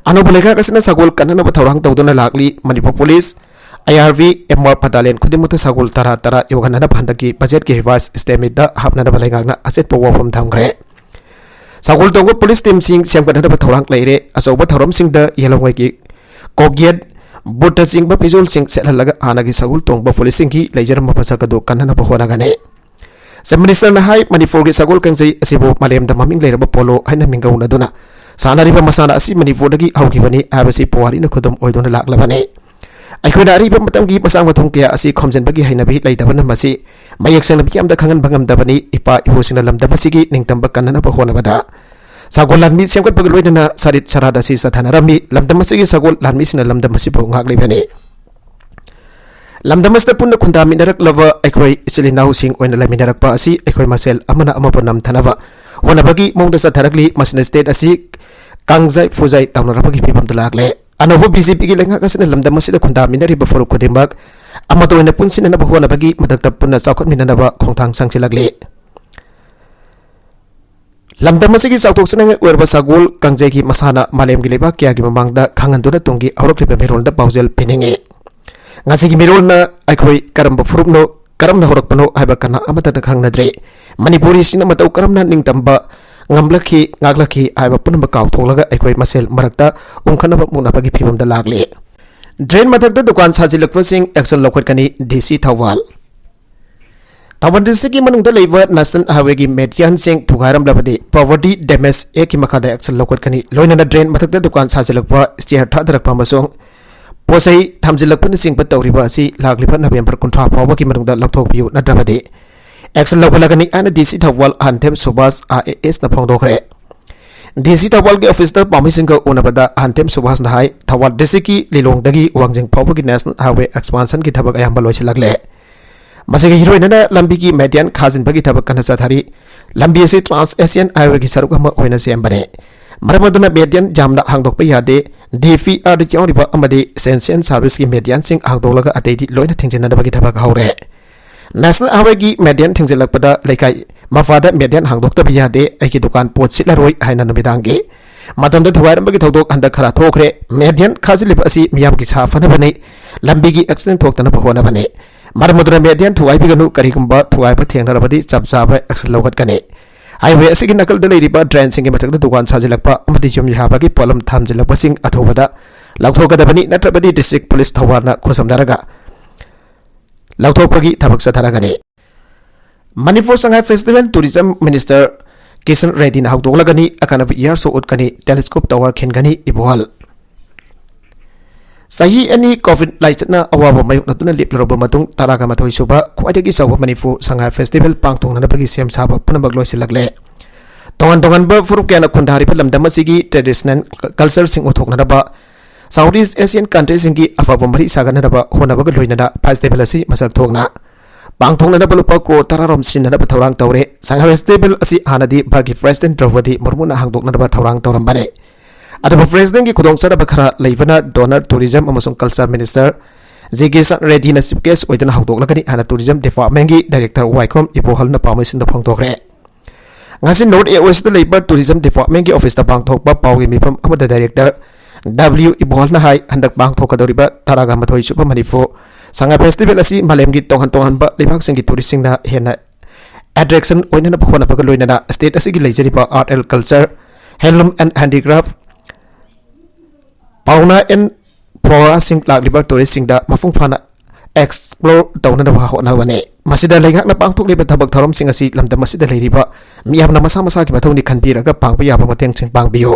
ꯑꯅꯧꯕ ꯂꯩꯉꯥꯛ ꯑꯁꯤꯅ ꯁꯒꯣꯜ ꯀꯟꯅꯅꯕ ꯊꯧꯔꯥꯡ ꯇꯧꯗꯨꯅ ꯂꯥꯛꯂꯤ꯫ Manipur Police, I R B, M R battalion ꯈꯨꯗꯤꯡꯃꯛꯇ ꯁꯒꯣꯜ ꯇꯔꯥ ꯇꯔꯥ ꯌꯧꯍꯟꯅꯅꯕ ꯍꯟꯗꯛꯀꯤ budgetꯀꯤ revise estimateꯇ ꯍꯥꯞꯅꯅꯕ ꯂꯩꯉꯥꯛꯅ ꯑꯆꯦꯠꯄ ꯋꯥꯐꯝ ꯊꯝꯈ꯭ꯔꯦ꯫ ꯁꯒꯣꯜ ꯇꯣꯡꯕ police teamꯁꯤꯡ ꯁꯦꯝꯒꯠꯅꯅꯕ ꯊꯧꯔꯥꯡ ꯂꯩꯔꯦ꯫ ꯑꯆꯧꯕ ꯊꯧꯔꯝꯁꯤꯡꯗ ꯌꯦꯜꯍꯧꯉꯩꯒꯤ ꯀꯣꯛꯌꯦꯠ, ꯕꯨꯠꯇꯆꯤꯡꯕ ꯐꯤꯖꯣꯜꯁꯤꯡ ꯁꯦꯠꯍꯜꯂꯒ ꯍꯥꯟꯅꯒꯤ ꯁꯒꯣꯜ ꯇꯣꯡꯕ policeꯁꯤꯡꯒꯤ ꯂꯩꯖꯔꯝꯕ ꯃꯁꯛ ꯑꯗꯨ ꯀꯟꯅꯅꯕ ꯍꯣꯠꯅꯒꯅꯤ꯫ Chief Ministerꯅ ꯍꯥꯏ, ꯃꯅꯤꯄꯨꯔꯒꯤ ꯁꯒꯣꯜ ꯀꯥꯡꯖꯩ ꯑꯁꯤꯕꯨ ꯃꯥꯂꯦꯝꯗ ꯃꯃꯤꯡ ꯂꯩꯔꯕ polo ꯍꯥꯏꯅ ꯃꯤꯡꯒꯧꯅꯗꯨꯅ ꯁꯥꯟꯅꯔꯤꯕ ꯃꯁꯥꯟꯅ ꯑꯁꯤ ꯃꯅꯤꯄꯨꯔꯗꯒꯤ ꯍꯧꯈꯤꯕꯅꯤ ꯍꯥꯏꯕꯁꯤ ꯄꯨꯋꯥꯔꯤꯅ ꯈꯨꯗꯝ ꯑꯣꯏꯗꯨꯅ ꯂꯥꯛꯂꯕꯅꯤ꯫ ꯑꯩꯈꯣꯏꯅ ꯑꯔꯤꯕ ꯃꯇꯝꯒꯤ ꯃꯆꯥꯛ ꯃꯊꯨꯝ ꯀꯌꯥ ꯑꯁꯤ ꯈꯣꯝꯖꯤꯟꯕꯒꯤ ꯍꯩꯅꯕꯤ ꯂꯩꯇꯕꯅ ꯃꯁꯤ ꯃꯌꯦꯛ ꯁꯦꯡꯅ ꯃꯤꯌꯥꯝꯗ ꯈꯪꯍꯟꯕ ꯉꯝꯗꯕꯅꯤ꯫ ꯏꯄꯥ ꯏꯄꯨꯁꯤꯡꯅ ꯂꯝꯗꯝ ꯑꯁꯤꯒꯤ ꯅꯤꯡꯇꯝꯕ ꯀꯟꯅꯅꯕ ꯍꯣꯠꯅꯕꯗ ꯁꯒꯣꯜ ꯂꯥꯟꯃꯤ ꯁꯦꯝꯒꯠꯄꯒ ꯂꯣꯏꯅꯅ ꯁꯔꯤꯠ ꯁꯔꯥꯠ ꯑꯁꯤ ꯆꯠꯊꯅꯔꯝꯃꯤ꯫ ꯂꯝꯗꯝ ꯑꯁꯤꯒꯤ ꯁꯒꯣꯜ ꯂꯥꯟꯃꯤꯁꯤꯡꯅ ꯂꯝꯗꯝ ꯑꯁꯤꯕꯨ ꯉꯥꯛꯂꯤꯕꯅꯤ꯫ ꯂꯝꯗꯝ ꯑꯁꯤꯗ ꯄꯨꯟꯅ ꯈꯨꯟꯗꯥꯃꯤꯟꯅꯔꯛꯂꯕ ꯑꯩꯈꯣꯏ ꯏꯆꯤꯜ ꯏꯅꯥꯎꯁꯤꯡ ꯑꯣꯏꯅ ꯂꯩꯃꯤꯟꯅꯔꯛꯄ ꯑꯁꯤ ꯑꯩꯈꯣꯏ ꯃꯁꯦꯜ ꯑꯃꯅ ꯑꯃꯕꯨ ꯅꯝꯊꯅꯕ ꯍꯣꯠꯅꯕꯒꯤ ꯃꯑꯣꯡꯗ ꯆꯠꯊꯔꯛꯂꯤ꯫ ꯃꯁꯤꯅ state ꯑꯁꯤ ꯀꯥꯡꯖꯩ ꯐꯨꯖꯩ ꯇꯧꯅꯔꯛꯄꯒꯤ ꯐꯤꯕꯝꯗ ꯂꯥꯛꯂꯦ꯫ ꯑꯅꯧꯕ ꯕꯤ ꯖꯦ ꯄꯤꯒꯤ ꯂꯩꯉꯥꯛ ꯑꯁꯤꯅ ꯂꯝꯗꯝ ꯑꯁꯤꯗ ꯈꯨꯟꯗꯥꯃꯤꯟꯅꯔꯤꯕ ꯐꯨꯔꯨꯞ ꯈꯨꯗꯤꯡꯃꯛ ꯑꯃꯠꯇ ꯑꯣꯏꯅ ꯄꯨꯟꯁꯤꯟꯅꯅꯕ ꯍꯣꯠꯅꯕꯒꯤ ꯃꯊꯛꯇ ꯄꯨꯟꯅ ꯆꯥꯎꯈꯠꯃꯤꯟꯅꯅꯕ ꯈꯣꯡꯊꯥꯡ ꯆꯪꯁꯤꯜꯂꯛꯂꯤ꯫ ꯂꯝꯗꯝ ꯑꯁꯤꯒꯤ ꯆꯥꯎꯊꯣꯛꯆꯅꯤꯡꯉꯥꯏ ꯑꯣꯏꯔꯕ ꯁꯒꯣꯜ ꯀꯥꯡꯖꯩꯒꯤ ꯃꯁꯥꯟꯅ ꯃꯥꯂꯦꯝꯒꯤ ꯂꯩꯕꯥꯛ ꯀꯌꯥꯒꯤ ꯃꯃꯥꯡꯗ ꯈꯪꯍꯟꯗꯨꯅ ꯇꯨꯡꯒꯤ ꯍꯧꯔꯛꯂꯤꯕ ꯃꯤꯔꯣꯜꯗ ꯄꯥꯎꯖꯦꯜ ꯄꯤꯅꯤꯡꯏ꯫ ꯉꯁꯤꯒꯤ ꯃꯤꯔꯣꯜꯅ ꯑꯩꯈꯣꯏ ꯀꯔꯝꯕ ꯐꯨꯔꯨꯞꯅꯣ, ꯀꯔꯝꯅ ꯍꯧꯔꯛꯄꯅꯣ ꯍꯥꯏꯕ ꯀꯅꯥ ꯑꯃꯠꯇꯅ ꯈꯪꯅꯗ꯭ꯔꯤ꯫ ꯃꯅꯤꯄꯨꯔꯤꯁꯤꯡꯅ ꯃꯇꯧ ꯀꯔꯝꯅ ꯅꯤꯡꯇꯝꯕ ꯉꯝꯂꯛꯈꯤ, ꯉꯥꯛꯂꯛꯈꯤ ꯍꯥꯏꯕ ꯄꯨꯝꯅꯃꯛ ꯀꯥꯎꯊꯣꯛꯂꯒ ꯑꯩꯈꯣꯏ ꯃꯁꯦꯜ ꯃꯔꯛꯇ ꯎꯪꯈꯠꯅꯕ ꯃꯨꯛꯅꯕꯒꯤ ꯐꯤꯕꯝꯗ ꯂꯥꯛꯂꯤ꯫ Drain ꯃꯊꯛꯇ ꯗꯨꯀꯥꯟ ꯁꯥꯖꯤꯜꯂꯛꯄꯁꯤꯡ action ꯂꯧꯈꯠꯀꯅꯤ, ꯗꯤ ꯁꯤ ꯊꯧꯕꯥꯜ꯫ ꯊꯧꯕꯥꯜ ꯗꯤꯁꯇ꯭ꯔꯤꯛꯀꯤ ꯃꯅꯨꯡꯗ ꯂꯩꯕ ꯅꯦꯁꯅꯦꯜ ꯍꯥꯏꯋꯦꯒꯤ ꯃꯦꯗꯤꯌꯟꯁꯤꯡ ꯊꯨꯒꯥꯏꯔꯝꯂꯕꯗꯤ ꯄ꯭ꯔꯣꯄꯔꯇꯤ ꯗꯦꯃꯦꯖ ꯑꯦꯛꯀꯤ ꯃꯈꯥꯗ ꯑꯦꯛꯁꯟ ꯂꯧꯈꯠꯀꯅꯤ꯫ ꯂꯣꯏꯅꯅ ꯗ꯭ꯔꯦꯟ ꯃꯊꯛꯇ ꯗꯨꯀꯥꯟ ꯁꯥꯖꯤꯜꯂꯛꯄ, ꯁ꯭ꯇꯤꯌꯔ ꯊꯥꯗꯔꯛꯄ ꯑꯃꯁꯨꯡ ꯄꯣꯠꯆꯩ ꯊꯝꯖꯤꯜꯂꯛꯄꯅꯆꯤꯡꯕ ꯇꯧꯔꯤꯕ ꯑꯁꯤ ꯂꯥꯛꯂꯤꯕ ꯅꯕꯦꯝꯕꯔ ꯀꯨꯟꯊ꯭ꯔꯥ ꯐꯥꯎꯕꯒꯤ ꯃꯅꯨꯡꯗ ꯂꯧꯊꯣꯛꯄꯤꯌꯨ, ꯅꯠꯇ꯭ꯔꯕꯗꯤ ꯑꯦꯛꯁꯟ ꯂꯧꯈꯠꯂꯒꯅꯤ ꯍꯥꯏꯅ ꯗꯤ ꯁꯤ ꯊꯧꯕꯥꯜ ꯑꯍꯟꯊꯦꯝ ꯁꯨꯕꯥꯁ ꯑꯥꯏ ꯑꯦ ꯑꯦꯁꯅ ꯐꯣꯡꯗꯣꯛꯈ꯭ꯔꯦ꯫ ꯗꯤ ꯁꯤ ꯊꯧꯕꯥꯜꯒꯤ ꯑꯣꯐꯤꯁꯇ ꯄꯥꯎꯃꯤꯁꯤꯡꯒ ꯎꯅꯕꯗ ꯑꯍꯟꯊꯦꯝ ꯁꯨꯕꯥꯁꯅ ꯍꯥꯏ, ꯊꯧꯕꯥꯜ ꯗꯤꯁꯇ꯭ꯔꯤꯛꯀꯤ ꯂꯤꯂꯣꯡꯗꯒꯤ ꯋꯥꯡꯖꯤꯡ ꯐꯥꯎꯕꯒꯤ ꯅꯦꯁꯅꯦꯜ ꯍꯥꯏꯋꯦ ꯑꯦꯛꯁꯄꯥꯟꯁꯟꯒꯤ ꯊꯕꯛ ꯑꯌꯥꯝꯕ ꯂꯣꯏꯁꯤꯜꯂꯛꯂꯦ꯫ ꯃꯁꯤꯒ ꯏꯔꯣꯏꯅꯅ ꯂꯝꯕꯤꯒꯤ ꯃꯦꯗꯤꯌꯟ ꯈꯥꯖꯤꯟꯕꯒꯤ ꯊꯕꯛ ꯀꯟꯅ ꯆꯠꯊꯔꯤ꯫ ꯂꯝꯕꯤ ꯑꯁꯤ ꯇ꯭ꯔꯥꯟꯁ ꯑꯦꯁꯤꯌꯥꯟ ꯍꯥꯏꯋꯦꯒꯤ ꯁꯔꯨꯛ ꯑꯃ ꯑꯣꯏꯅ ꯁꯦꯝꯕꯅꯤ꯫ ꯃꯔꯝ ꯑꯗꯨꯅ ꯃꯦꯗꯤꯌꯟ ꯌꯥꯝꯅ ꯍꯥꯡꯗꯣꯛꯄ ꯌꯥꯗꯦ꯫ ꯗꯤ ꯄꯤ ꯑꯥꯔꯗ ꯌꯥꯎꯔꯤꯕ ꯑꯃꯗꯤ ꯁꯦꯟꯁꯤꯌꯟ ꯁꯥꯔꯚꯤꯁꯀꯤ ꯃꯦꯗꯤꯌꯟꯁꯤꯡ ꯍꯥꯡꯗꯣꯛꯂꯒ ꯑꯇꯩꯗꯤ ꯂꯣꯏꯅ ꯊꯤꯡꯖꯤꯟꯅꯕꯒꯤ ꯊꯕꯛ ꯍꯧꯔꯦ꯫ ꯅꯦꯁꯅꯦꯜ ꯍꯥꯏꯋꯦꯒꯤ ꯃꯦꯗꯤꯌꯟ ꯊꯤꯡꯖꯤꯜꯂꯛꯄꯗ ꯂꯩꯀꯥꯏ ꯃꯄꯥꯗ ꯃꯦꯗꯤꯌꯟ ꯍꯥꯡꯗꯣꯛꯇꯕ ꯌꯥꯗꯦ, ꯑꯩꯒꯤ ꯗꯨꯀꯥꯟ ꯄꯣꯠ ꯁꯤꯠꯂꯔꯣꯏ ꯍꯥꯏꯅ ꯅꯨꯃꯤꯗꯥꯡꯒꯤ ꯃꯇꯝꯗ ꯊꯨꯒꯥꯏꯔꯝꯕꯒꯤ ꯊꯧꯗꯣꯛ ꯍꯟꯗꯛ ꯈꯔ ꯊꯣꯛꯈ꯭ꯔꯦ꯫ ꯃꯦꯗꯤꯌꯟ ꯈꯥꯖꯤꯜꯂꯤꯕ ꯑꯁꯤ ꯃꯤꯌꯥꯝꯒꯤ ꯁꯥ ꯐꯅꯕꯅꯤ, ꯂꯝꯕꯤꯒꯤ ꯑꯦꯛꯁꯤꯗꯦꯟ ꯊꯣꯛꯇꯅꯕ ꯍꯣꯠꯅꯕꯅꯤ꯫ ꯃꯔꯝ ꯑꯗꯨꯅ ꯃꯦꯗꯤꯌꯟ ꯊꯨꯒꯥꯏꯕꯤꯒꯅꯨ, ꯀꯔꯤꯒꯨꯝꯕ ꯊꯨꯒꯥꯏꯕ ꯊꯦꯡꯅꯔꯕꯗꯤ ꯆꯞ ꯆꯥꯕ ꯑꯦꯛꯁꯟ ꯂꯧꯈꯠꯀꯅꯤ꯫ ꯍꯥꯏꯋꯦ ꯑꯁꯤꯒꯤ ꯅꯥꯀꯜꯗ ꯂꯩꯔꯤꯕ ꯗ꯭ꯔꯦꯟꯁꯤꯡꯒꯤ ꯃꯊꯛꯇ ꯗꯨꯀꯥꯟ ꯁꯥꯖꯤꯜꯂꯛꯄ ꯑꯃꯗꯤ ꯌꯨꯝ ꯌꯥꯕꯒꯤ ꯄꯣꯠꯂꯝ ꯊꯝꯖꯤꯜꯂꯛꯄꯁꯤꯡ ꯑꯊꯨꯕꯗ ꯂꯧꯊꯣꯛꯀꯗꯕꯅꯤ, ꯅꯠꯇ꯭ꯔꯕꯗꯤ ꯗꯤꯁꯇ꯭ꯔꯤꯛ ꯄꯨꯂꯤꯁ ꯊꯧꯕꯥꯜꯅ ꯈꯨꯠꯁꯝꯅꯔꯒ ꯂꯧꯊꯣꯛꯄꯒꯤ ꯊꯕꯛ ꯆꯠꯊꯔꯒꯅꯤ꯫ Manipur Sangai festival tourism minister Kisan ꯔꯦꯗꯗꯤꯅ ꯍꯧꯗꯣꯛꯂꯒꯅꯤ꯫ ꯑꯀꯟꯕ ꯏꯌꯥꯔ ꯁꯣ ꯎꯠꯀꯅꯤ, ꯇꯦꯂꯤꯁꯀꯣꯞ ꯇꯋꯥꯔ ꯈꯤꯟꯒꯅꯤ꯫ ꯏꯕꯣꯍꯜ꯫ ꯆꯍꯤ ꯑꯅꯤ ꯀꯣꯚꯤꯗ ꯂꯥꯏꯆꯠꯅ ꯑꯋꯥꯕ ꯃꯥꯌꯣꯛꯅꯗꯨꯅ ꯂꯦꯞꯂꯨꯔꯕ ꯃꯇꯨꯡ, ꯇꯔꯥꯒ ꯃꯥꯊꯣꯏ ꯁꯨꯕ ꯈ꯭ꯋꯥꯏꯗꯒꯤ ꯆꯥꯎꯕ ꯃꯅꯤꯄꯨꯔ ꯁꯉꯥꯏ ꯐꯦꯁꯇꯤꯚꯦꯜ ꯄꯥꯡꯊꯣꯛꯅꯅꯕꯒꯤ ꯁꯦꯝ ꯁꯥꯕ ꯄꯨꯝꯅꯃꯛ ꯂꯣꯏꯁꯤꯜꯂꯛꯂꯦ꯫ ꯇꯣꯉꯥꯟ ꯇꯣꯉꯥꯟꯕ ꯐꯨꯔꯨꯞ ꯀꯌꯥꯅ ꯈꯨꯟꯗꯥꯔꯤꯕ ꯂꯝꯗꯝ ꯑꯁꯤꯒꯤ ꯇ꯭ꯔꯦꯗꯤꯁꯅꯦꯜ ꯀꯜꯆꯔꯁꯤꯡ ꯎꯠꯊꯣꯛꯅꯅꯕ, ꯁꯥꯎꯠ ꯏꯁ ꯑꯦꯁꯤꯌꯥꯟ ꯀꯟꯇ꯭ꯔꯤꯁꯤꯡꯒꯤ ꯑꯐꯕ ꯃꯔꯤ ꯁꯥꯒꯠꯅꯅꯕ ꯍꯣꯠꯅꯕꯒ ꯂꯣꯏꯅꯅ ꯐꯦꯁꯇꯤꯚꯦꯜ ꯑꯁꯤ ꯃꯁꯛ ꯊꯣꯛꯅ ꯄꯥꯡꯊꯣꯛꯅꯅꯕ ꯂꯨꯄꯥ ꯀ꯭ꯔꯣꯔ ꯇꯔꯥꯔꯣꯝ ꯁꯤꯖꯤꯟꯅꯅꯕ ꯊꯧꯔꯥꯡ ꯇꯧꯔꯦ꯫ ꯁꯉꯥꯏ ꯐꯦꯁꯇꯤꯚꯦꯜ ꯑꯁꯤ ꯍꯥꯟꯅꯗꯤ ꯚꯥꯔꯠꯀꯤ ꯄ꯭ꯔꯦꯁꯤꯗꯦꯟꯠ ꯗ꯭ꯔꯧꯄꯗꯤ ꯃꯨꯔꯃꯨꯅ ꯍꯥꯡꯗꯣꯛꯅꯅꯕ ꯊꯧꯔꯥꯡ ꯇꯧꯔꯝꯕꯅꯦ꯫ ꯑꯗꯨꯕꯨ ꯄ꯭ꯔꯦꯁꯤꯗꯦꯟꯠꯀꯤ ꯈꯨꯗꯣꯡꯆꯥꯗꯕ ꯈꯔ ꯂꯩꯕꯅ ꯗꯣꯅꯔ ꯇꯨꯔꯤꯖꯝ ꯑꯃꯁꯨꯡ ꯀꯜꯆꯔ ꯃꯤꯅꯤꯁꯇꯔ ꯖꯤ ꯀꯤꯁꯟ ꯔꯦꯗꯗꯤꯅ ꯆꯤꯐ ꯒꯦꯁ ꯑꯣꯏꯗꯨꯅ ꯍꯧꯗꯣꯛꯂꯒꯅꯤ ꯍꯥꯏꯅ ꯇꯨꯔꯤꯖꯝ ꯗꯤꯄꯥꯔꯠꯃꯦꯟꯠꯀꯤ ꯗꯥꯏꯔꯦꯛꯇꯔ ꯋꯥꯏꯈꯣꯝ ꯏꯕꯣꯍꯜꯅ ꯄꯥꯎꯃꯤꯁꯤꯡꯗ ꯐꯣꯡꯗꯣꯛꯈ꯭ꯔꯦ꯫ ꯉꯁꯤ ꯅꯣꯔꯠ ꯏꯁ ꯋꯦꯁꯇ ꯂꯩꯕ ꯇꯨꯔꯤꯖꯝ ꯗꯤꯄꯥꯔꯠꯃꯦꯟꯠꯀꯤ ꯑꯣꯐꯤꯁꯇ ꯄꯥꯡꯊꯣꯛꯄ ꯄꯥꯎꯒꯤ ꯃꯤꯐꯝ ꯑꯃꯗ ꯗꯥꯏꯔꯦꯛꯇꯔ ꯗꯕ꯭ꯂꯤꯎ ꯏꯕꯣꯍꯜꯅ ꯍꯥꯏ, ꯍꯟꯗꯛ ꯄꯥꯡꯊꯣꯛꯀꯗꯧꯔꯤꯕ ꯇꯔꯥꯒ ꯃꯥꯊꯣꯏ ꯁꯨꯕ ꯃꯅꯤꯄꯨꯔ ꯁꯉꯥꯏ ꯐꯦꯁꯇꯤꯚꯦꯜ ꯑꯁꯤ ꯃꯥꯂꯦꯝꯒꯤ ꯇꯣꯉꯥꯟ ꯇꯣꯉꯥꯟꯕ ꯂꯩꯕꯥꯛꯁꯤꯡꯒꯤ ꯇꯨꯔꯤꯁꯁꯤꯡꯅ ꯍꯦꯟꯅ ꯑꯦꯇ꯭ꯔꯦꯛꯁꯟ ꯑꯣꯏꯅꯅꯕ ꯍꯣꯠꯅꯕꯒ ꯂꯣꯏꯅꯅ ꯁ꯭ꯇꯦꯠ ꯑꯁꯤꯒꯤ ꯂꯩꯖꯔꯤꯕ art and culture, handloom and handicraft, fauna and ꯐ꯭ꯂꯣꯔꯥꯁꯤꯡ ꯂꯥꯛꯂꯤꯕ ꯇꯨꯔꯤꯁꯁꯤꯡꯗ ꯃꯄꯨꯡ ꯐꯥꯅ ꯑꯦꯛꯁꯄ꯭ꯂꯣꯔ ꯇꯧꯅꯅꯕ ꯍꯣꯠꯅꯕꯅꯤ꯫ ꯃꯁꯤꯗ ꯂꯩꯉꯥꯛꯅ ꯄꯥꯡꯊꯣꯛꯂꯤꯕ ꯊꯕꯛ ꯊꯧꯔꯝꯁꯤꯡ ꯑꯁꯤ ꯂꯝꯗꯝ ꯑꯁꯤꯗ ꯂꯩꯔꯤꯕ ꯃꯤꯌꯥꯝꯅ ꯃꯁꯥ ꯃꯁꯥꯒꯤ ꯃꯊꯧꯅꯤ ꯈꯟꯕꯤꯔꯒ ꯄꯥꯡꯕ ꯌꯥꯕ ꯃꯇꯦꯡꯁꯤꯡ ꯄꯥꯡꯕꯤꯌꯨ꯫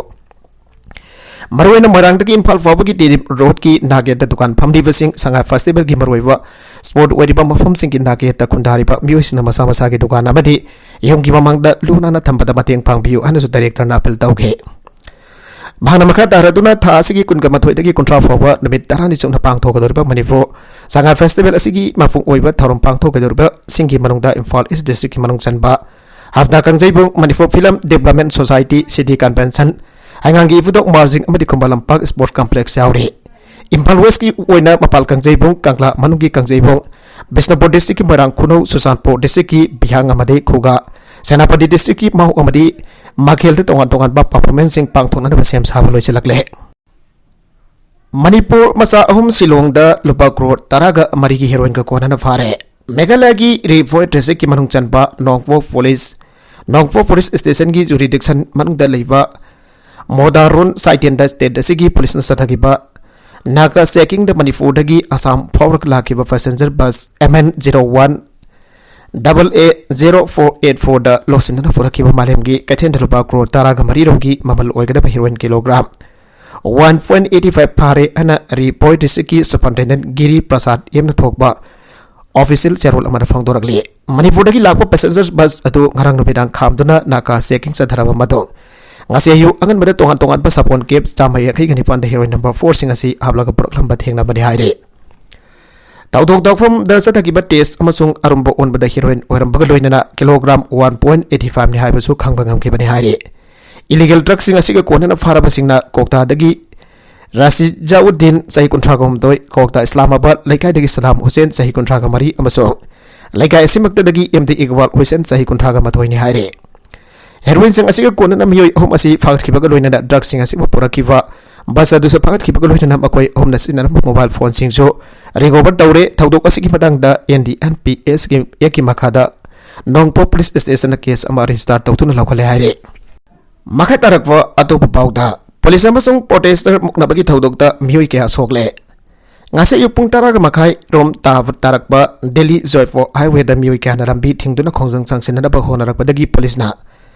ꯃꯔꯨꯑꯣꯏꯅ ꯃꯣꯏꯔꯥꯡꯗꯒꯤ ꯏꯝꯐꯥꯜ ꯐꯥꯎꯕꯒꯤ ꯗꯤꯂꯤꯞ ꯔꯣꯗꯀꯤ ꯅꯥꯛꯌꯦꯠꯇ ꯗꯨꯀꯥꯟ ꯐꯝꯂꯤꯕꯁꯤꯡ, ꯁꯉꯥꯏ ꯐꯦꯁꯇꯤꯚꯦꯜꯒꯤ ꯃꯔꯨꯑꯣꯏꯕ ꯁ꯭ꯄꯣꯠ ꯑꯣꯏꯔꯤꯕ ꯃꯐꯝꯁꯤꯡꯒꯤ ꯅꯥꯛꯌꯦꯠꯇ ꯈꯨꯟꯗꯥꯔꯤꯕ ꯃꯤꯑꯣꯏꯁꯤꯡꯅ ꯃꯁꯥ ꯃꯁꯥꯒꯤ ꯗꯨꯀꯥꯟ ꯑꯃꯗꯤ ꯌꯨꯝꯒꯤ ꯃꯃꯥꯡꯗ ꯂꯨ ꯅꯥꯟꯅ ꯊꯝꯕꯗ ꯃꯇꯦꯡ ꯄꯥꯡꯕꯤꯌꯨ ꯍꯥꯏꯅꯁꯨ ꯗꯥꯏꯔꯦꯛꯇꯔꯅ ꯑꯄꯤꯜ ꯇꯧꯈꯤ꯫ ꯃꯍꯥꯛꯅ ꯃꯈꯥ ꯇꯥꯔꯗꯨꯅ ꯊꯥ ꯑꯁꯤꯒꯤ ꯀꯨꯟꯒ ꯃꯥꯊꯣꯏꯗꯒꯤ ꯀꯨꯟꯊ꯭ꯔꯥ ꯐꯥꯎꯕ ꯅꯨꯃꯤꯠ ꯇꯔꯥꯅꯤ ꯆꯨꯞꯅ ꯄꯥꯡꯊꯣꯛꯀꯗꯧꯔꯤꯕ ꯃꯅꯤꯄꯨꯔ ꯁꯉꯥꯏ ꯐꯦꯁꯇꯤꯚꯦꯜ ꯑꯁꯤꯒꯤ ꯃꯄꯨꯡ ꯑꯣꯏꯕ ꯊꯧꯔꯝ ꯄꯥꯡꯊꯣꯛꯀꯗꯧꯔꯤꯕꯁꯤꯡꯒꯤ ꯃꯅꯨꯡꯗ ꯏꯝꯐꯥꯜ ꯏꯁ ꯗꯤꯁꯇ꯭ꯔꯤꯛꯀꯤ ꯃꯅꯨꯡ ꯆꯟꯕ ꯍꯞꯇꯥ ꯀꯥꯡꯖꯩꯕꯨꯡ, Manipur film development society, city convention, ꯍꯩꯉꯥꯡꯒꯤ ꯏꯕꯨꯙꯧ ꯃꯥꯔꯖꯤꯡ ꯑꯃꯗꯤ ꯈꯨꯃꯟ ꯂꯝꯄꯥꯛ ꯁ꯭ꯄꯣꯔꯠꯁ ꯀꯝꯄ꯭ꯂꯦꯛꯁ ꯌꯥꯎꯔꯤ꯫ ꯏꯝꯐꯥꯜ ꯋꯦꯁꯀꯤ ꯑꯣꯏꯅ ꯃꯄꯥꯜ ꯀꯥꯡꯖꯩꯕꯨꯡ, ꯀꯪꯂꯥ ꯃꯅꯨꯡꯒꯤ ꯀꯥꯡꯖꯩꯕꯨꯡ, ꯕꯤꯁꯅꯨꯄꯨꯔ ꯗꯤꯁꯇ꯭ꯔꯤꯛꯀꯤ ꯃꯣꯏꯔꯥꯡ ꯈꯨꯅꯧ, ꯆꯨꯔꯆꯥꯟꯄꯨꯔ ꯗꯤꯁꯇ꯭ꯔꯤꯛꯀꯤ ꯕꯤꯍꯥꯡ ꯑꯃꯗꯤ ꯈꯨꯒꯥ, ꯁꯦꯅꯥꯄꯇꯤ ꯗꯤꯁꯇ꯭ꯔꯤꯛꯀꯤ ꯃꯥꯎ ꯑꯃꯗꯤ ꯃꯥꯈꯦꯜꯗ ꯇꯣꯉꯥꯟ ꯇꯣꯉꯥꯟꯕ ꯄꯔꯐꯣꯔꯃꯦꯟꯁꯁꯤꯡ ꯄꯥꯡꯊꯣꯛꯅꯅꯕ ꯁꯦꯝ ꯁꯥꯕ ꯂꯣꯏꯁꯤꯜꯂꯛꯂꯦ꯫ ꯃꯅꯤꯄꯨꯔ ꯃꯆꯥ ꯑꯍꯨꯝ ꯁꯤꯂꯣꯡꯗ ꯂꯨꯄꯥ ꯀ꯭ꯔꯣꯔ ꯇꯔꯥꯒ ꯃꯔꯤꯒꯤ ꯍꯦꯔꯣꯏꯟꯒ ꯀꯣꯟꯅꯅ ꯐꯥꯔꯦ꯫ ꯃꯦꯘꯥꯂꯌꯒꯤ ꯔꯤ ꯚꯣꯏ ꯗꯤꯁꯇ꯭ꯔꯤꯛꯀꯤ ꯃꯅꯨꯡ ꯆꯟꯕ ꯅꯣꯡꯄꯣꯛ ꯄꯨꯂꯤꯁ, ꯅꯣꯡꯄꯣꯛ ꯄꯨꯂꯤꯁ ꯁ꯭ꯇꯦꯁꯟꯒꯤ ꯖꯨꯔꯤꯗꯤꯛꯁꯟ ꯃꯅꯨꯡꯗ ꯂꯩꯕ ꯃꯣꯗꯥꯔꯣꯟ ꯁꯥꯏꯇꯦꯟꯗ ꯁ꯭ꯇꯦꯠ ꯑꯁꯤꯒꯤ ꯄꯨꯂꯤꯁꯅ ꯆꯠꯊꯈꯤꯕ ꯅꯥꯀꯥ ꯆꯦꯀꯤꯡꯗ ꯃꯅꯤꯄꯨꯔꯗꯒꯤ ꯑꯁꯥꯝ ꯐꯥꯎꯔꯒ ꯂꯥꯛꯈꯤꯕ passenger bus M N zero one double A zero four eight four ꯗ ꯂꯧꯁꯤꯟꯗꯨꯅ ꯄꯨꯔꯛꯈꯤꯕ ꯃꯥꯂꯦꯝꯒꯤ ꯀꯩꯊꯦꯜꯗ ꯂꯨꯄꯥ ꯀ꯭ꯔꯣꯔ ꯇꯔꯥꯒ ꯃꯔꯤꯔꯣꯝꯒꯤ ꯃꯃꯜ ꯑꯣꯏꯒꯗꯕ heroine kilogram one point eight five ꯐꯥꯔꯦ ꯍꯥꯏꯅ ꯔꯤ ꯚꯣꯏ ꯗꯤꯁꯇ꯭ꯔꯤꯛꯀꯤ ꯁꯨꯄꯔꯤꯟꯇꯦꯟꯗꯦꯟꯠ ꯒꯤꯔꯤ ꯄ꯭ꯔꯁꯥꯗ ꯌꯦꯝꯅ ꯊꯣꯛꯄ ꯑꯣꯐꯤꯁꯤꯌꯦꯜ ꯆꯦꯔꯣꯜ ꯑꯃꯗ ꯐꯣꯡꯗꯣꯔꯛꯂꯤ꯫ ꯃꯅꯤꯄꯨꯔꯗꯒꯤ ꯂꯥꯛꯄ ꯄꯦꯁꯦꯟꯖꯔ ꯕꯁ ꯑꯗꯨ ꯉꯔꯥꯡ ꯅꯨꯃꯤꯗꯥꯡ ꯈꯥꯝꯗꯨꯅ ꯅꯥꯀꯥ ꯆꯦꯀꯤꯡ ꯆꯠꯊꯔꯕ ꯃꯇꯨꯡ, ꯉꯁꯤ ꯑꯌꯨꯛ ꯑꯉꯟꯕꯗ ꯇꯣꯉꯥꯟ ꯇꯣꯉꯥꯟꯕ ꯁꯥꯄꯣꯟ ꯀꯦꯞ ꯆꯥꯝꯃ ꯌꯥꯡꯈꯩꯒ ꯅꯤꯄꯥꯟꯗ ꯍꯦꯔꯣꯏꯟ ꯅꯝꯕꯔ ꯐꯣꯔꯁꯤꯡ ꯑꯁꯤ ꯍꯥꯞꯂꯒ ꯄꯨꯔꯛꯂꯝꯕ ꯊꯦꯡꯅꯕꯅꯤ ꯍꯥꯏꯔꯤ꯫ ꯊꯧꯗꯣꯛ ꯇꯧꯐꯝꯗ ꯆꯠꯊꯈꯤꯕ ꯇꯦꯁ ꯑꯃꯁꯨꯡ ꯑꯔꯨꯝꯕ ꯑꯣꯟꯕꯗ ꯍꯦꯔꯣꯏꯟ ꯑꯣꯏꯔꯝꯕꯒ ꯂꯣꯏꯅꯅ kilogram one point eight five ꯅꯤ ꯍꯥꯏꯕꯁꯨ ꯈꯪꯕ ꯉꯝꯈꯤꯕꯅꯤ ꯍꯥꯏꯔꯤ꯫ ꯏꯂꯤꯒꯦꯜ ꯗ꯭ꯔꯒꯁꯤꯡ ꯑꯁꯤꯒ ꯀꯣꯟꯅꯅ ꯐꯥꯔꯕꯁꯤꯡꯅ ꯀꯣꯛꯇꯥꯗꯒꯤ ꯔꯥꯁꯤꯖꯥꯎꯗꯤꯟ, ꯆꯍꯤ ꯀꯨꯟꯊ꯭ꯔꯥꯒ ꯍꯨꯝꯗꯣꯏ, ꯀꯣꯛꯇꯥ ꯏꯁꯂꯥꯃꯥꯕꯥꯗ ꯂꯩꯀꯥꯏꯗꯒꯤ ꯁꯗꯥꯝ ꯍꯨꯁꯦꯟ, ꯆꯍꯤ ꯀꯨꯟꯊ꯭ꯔꯥꯒ ꯃꯔꯤ, ꯑꯃꯁꯨꯡ ꯂꯩꯀꯥꯏ ꯑꯁꯤꯃꯛꯇꯗꯒꯤ ꯑꯦꯝ ꯗꯤ ꯏꯛꯕꯥꯜ ꯍꯨꯁꯦꯟ, ꯆꯍꯤ ꯀꯨꯟꯊ꯭ꯔꯥꯒ ꯃꯥꯊꯣꯏꯅꯤ ꯍꯥꯏꯔꯤ꯫ ꯍꯦꯔꯣꯏꯟꯁꯤꯡ ꯑꯁꯤꯒ ꯀꯣꯟꯅꯅ ꯃꯤꯑꯣꯏ ꯑꯍꯨꯝ ꯑꯁꯤ ꯐꯥꯒꯠꯈꯤꯕꯒ ꯂꯣꯏꯅꯅ ꯗ꯭ꯔꯒꯁꯤꯡ ꯑꯁꯤꯕꯨ ꯄꯨꯔꯛꯈꯤꯕ ꯕꯁ ꯑꯗꯨꯁꯨ ꯐꯥꯒꯠꯈꯤꯕꯒ ꯂꯣꯏꯅꯅ ꯃꯈꯣꯏ ꯑꯍꯨꯝꯅ ꯁꯤꯖꯤꯟꯅꯔꯝꯕ ꯃꯣꯕꯥꯏꯜ ꯐꯣꯟꯁꯤꯡꯁꯨ ꯔꯤꯀꯣꯚꯔ ꯇꯧꯔꯦ꯫ ꯊꯧꯗꯣꯛ ꯑꯁꯤꯒꯤ ꯃꯇꯥꯡꯗ N D N P S ꯀꯤ ꯑꯦꯛꯀꯤ ꯃꯈꯥꯗ ꯅꯣꯡꯄꯣꯛ ꯄꯨꯂꯤꯁ ꯁ꯭ꯇꯦꯁꯟꯅ ꯀꯦꯁ ꯑꯃ ꯔꯦꯖꯤꯁꯇꯥꯔ ꯇꯧꯗꯨꯅ ꯂꯧꯈꯠꯂꯦ ꯍꯥꯏꯔꯤ꯫ ꯃꯈꯥ ꯇꯥꯔꯛꯄ ꯑꯇꯣꯞꯄ ꯄꯥꯎꯗ, ꯄꯨꯂꯤꯁ ꯑꯃꯁꯨꯡ ꯄ꯭ꯔꯣꯇꯦꯁꯇꯔ ꯃꯨꯛꯅꯕꯒꯤ ꯊꯧꯗꯣꯛꯇ ꯃꯤꯑꯣꯏ ꯀꯌꯥ ꯁꯣꯛꯂꯦ꯫ ꯉꯁꯤ ꯑꯌꯨꯛ ꯄꯨꯡ ꯇꯔꯥꯒ ꯃꯈꯥꯏ ꯔꯣꯝ ꯇꯥꯕ ꯇꯥꯔꯛꯄ ꯗꯦꯜꯂꯤ ꯖꯣꯏꯄꯨꯔ ꯍꯥꯏꯋꯦꯗ ꯃꯤꯑꯣꯏ ꯀꯌꯥꯅ ꯂꯝꯕꯤ ꯊꯤꯡꯗꯨꯅ ꯈꯣꯡꯖꯪ ꯆꯪꯁꯤꯟꯅꯅꯕ ꯍꯣꯠꯅꯔꯛꯄꯗꯒꯤ ꯄꯨꯂꯤꯁꯅ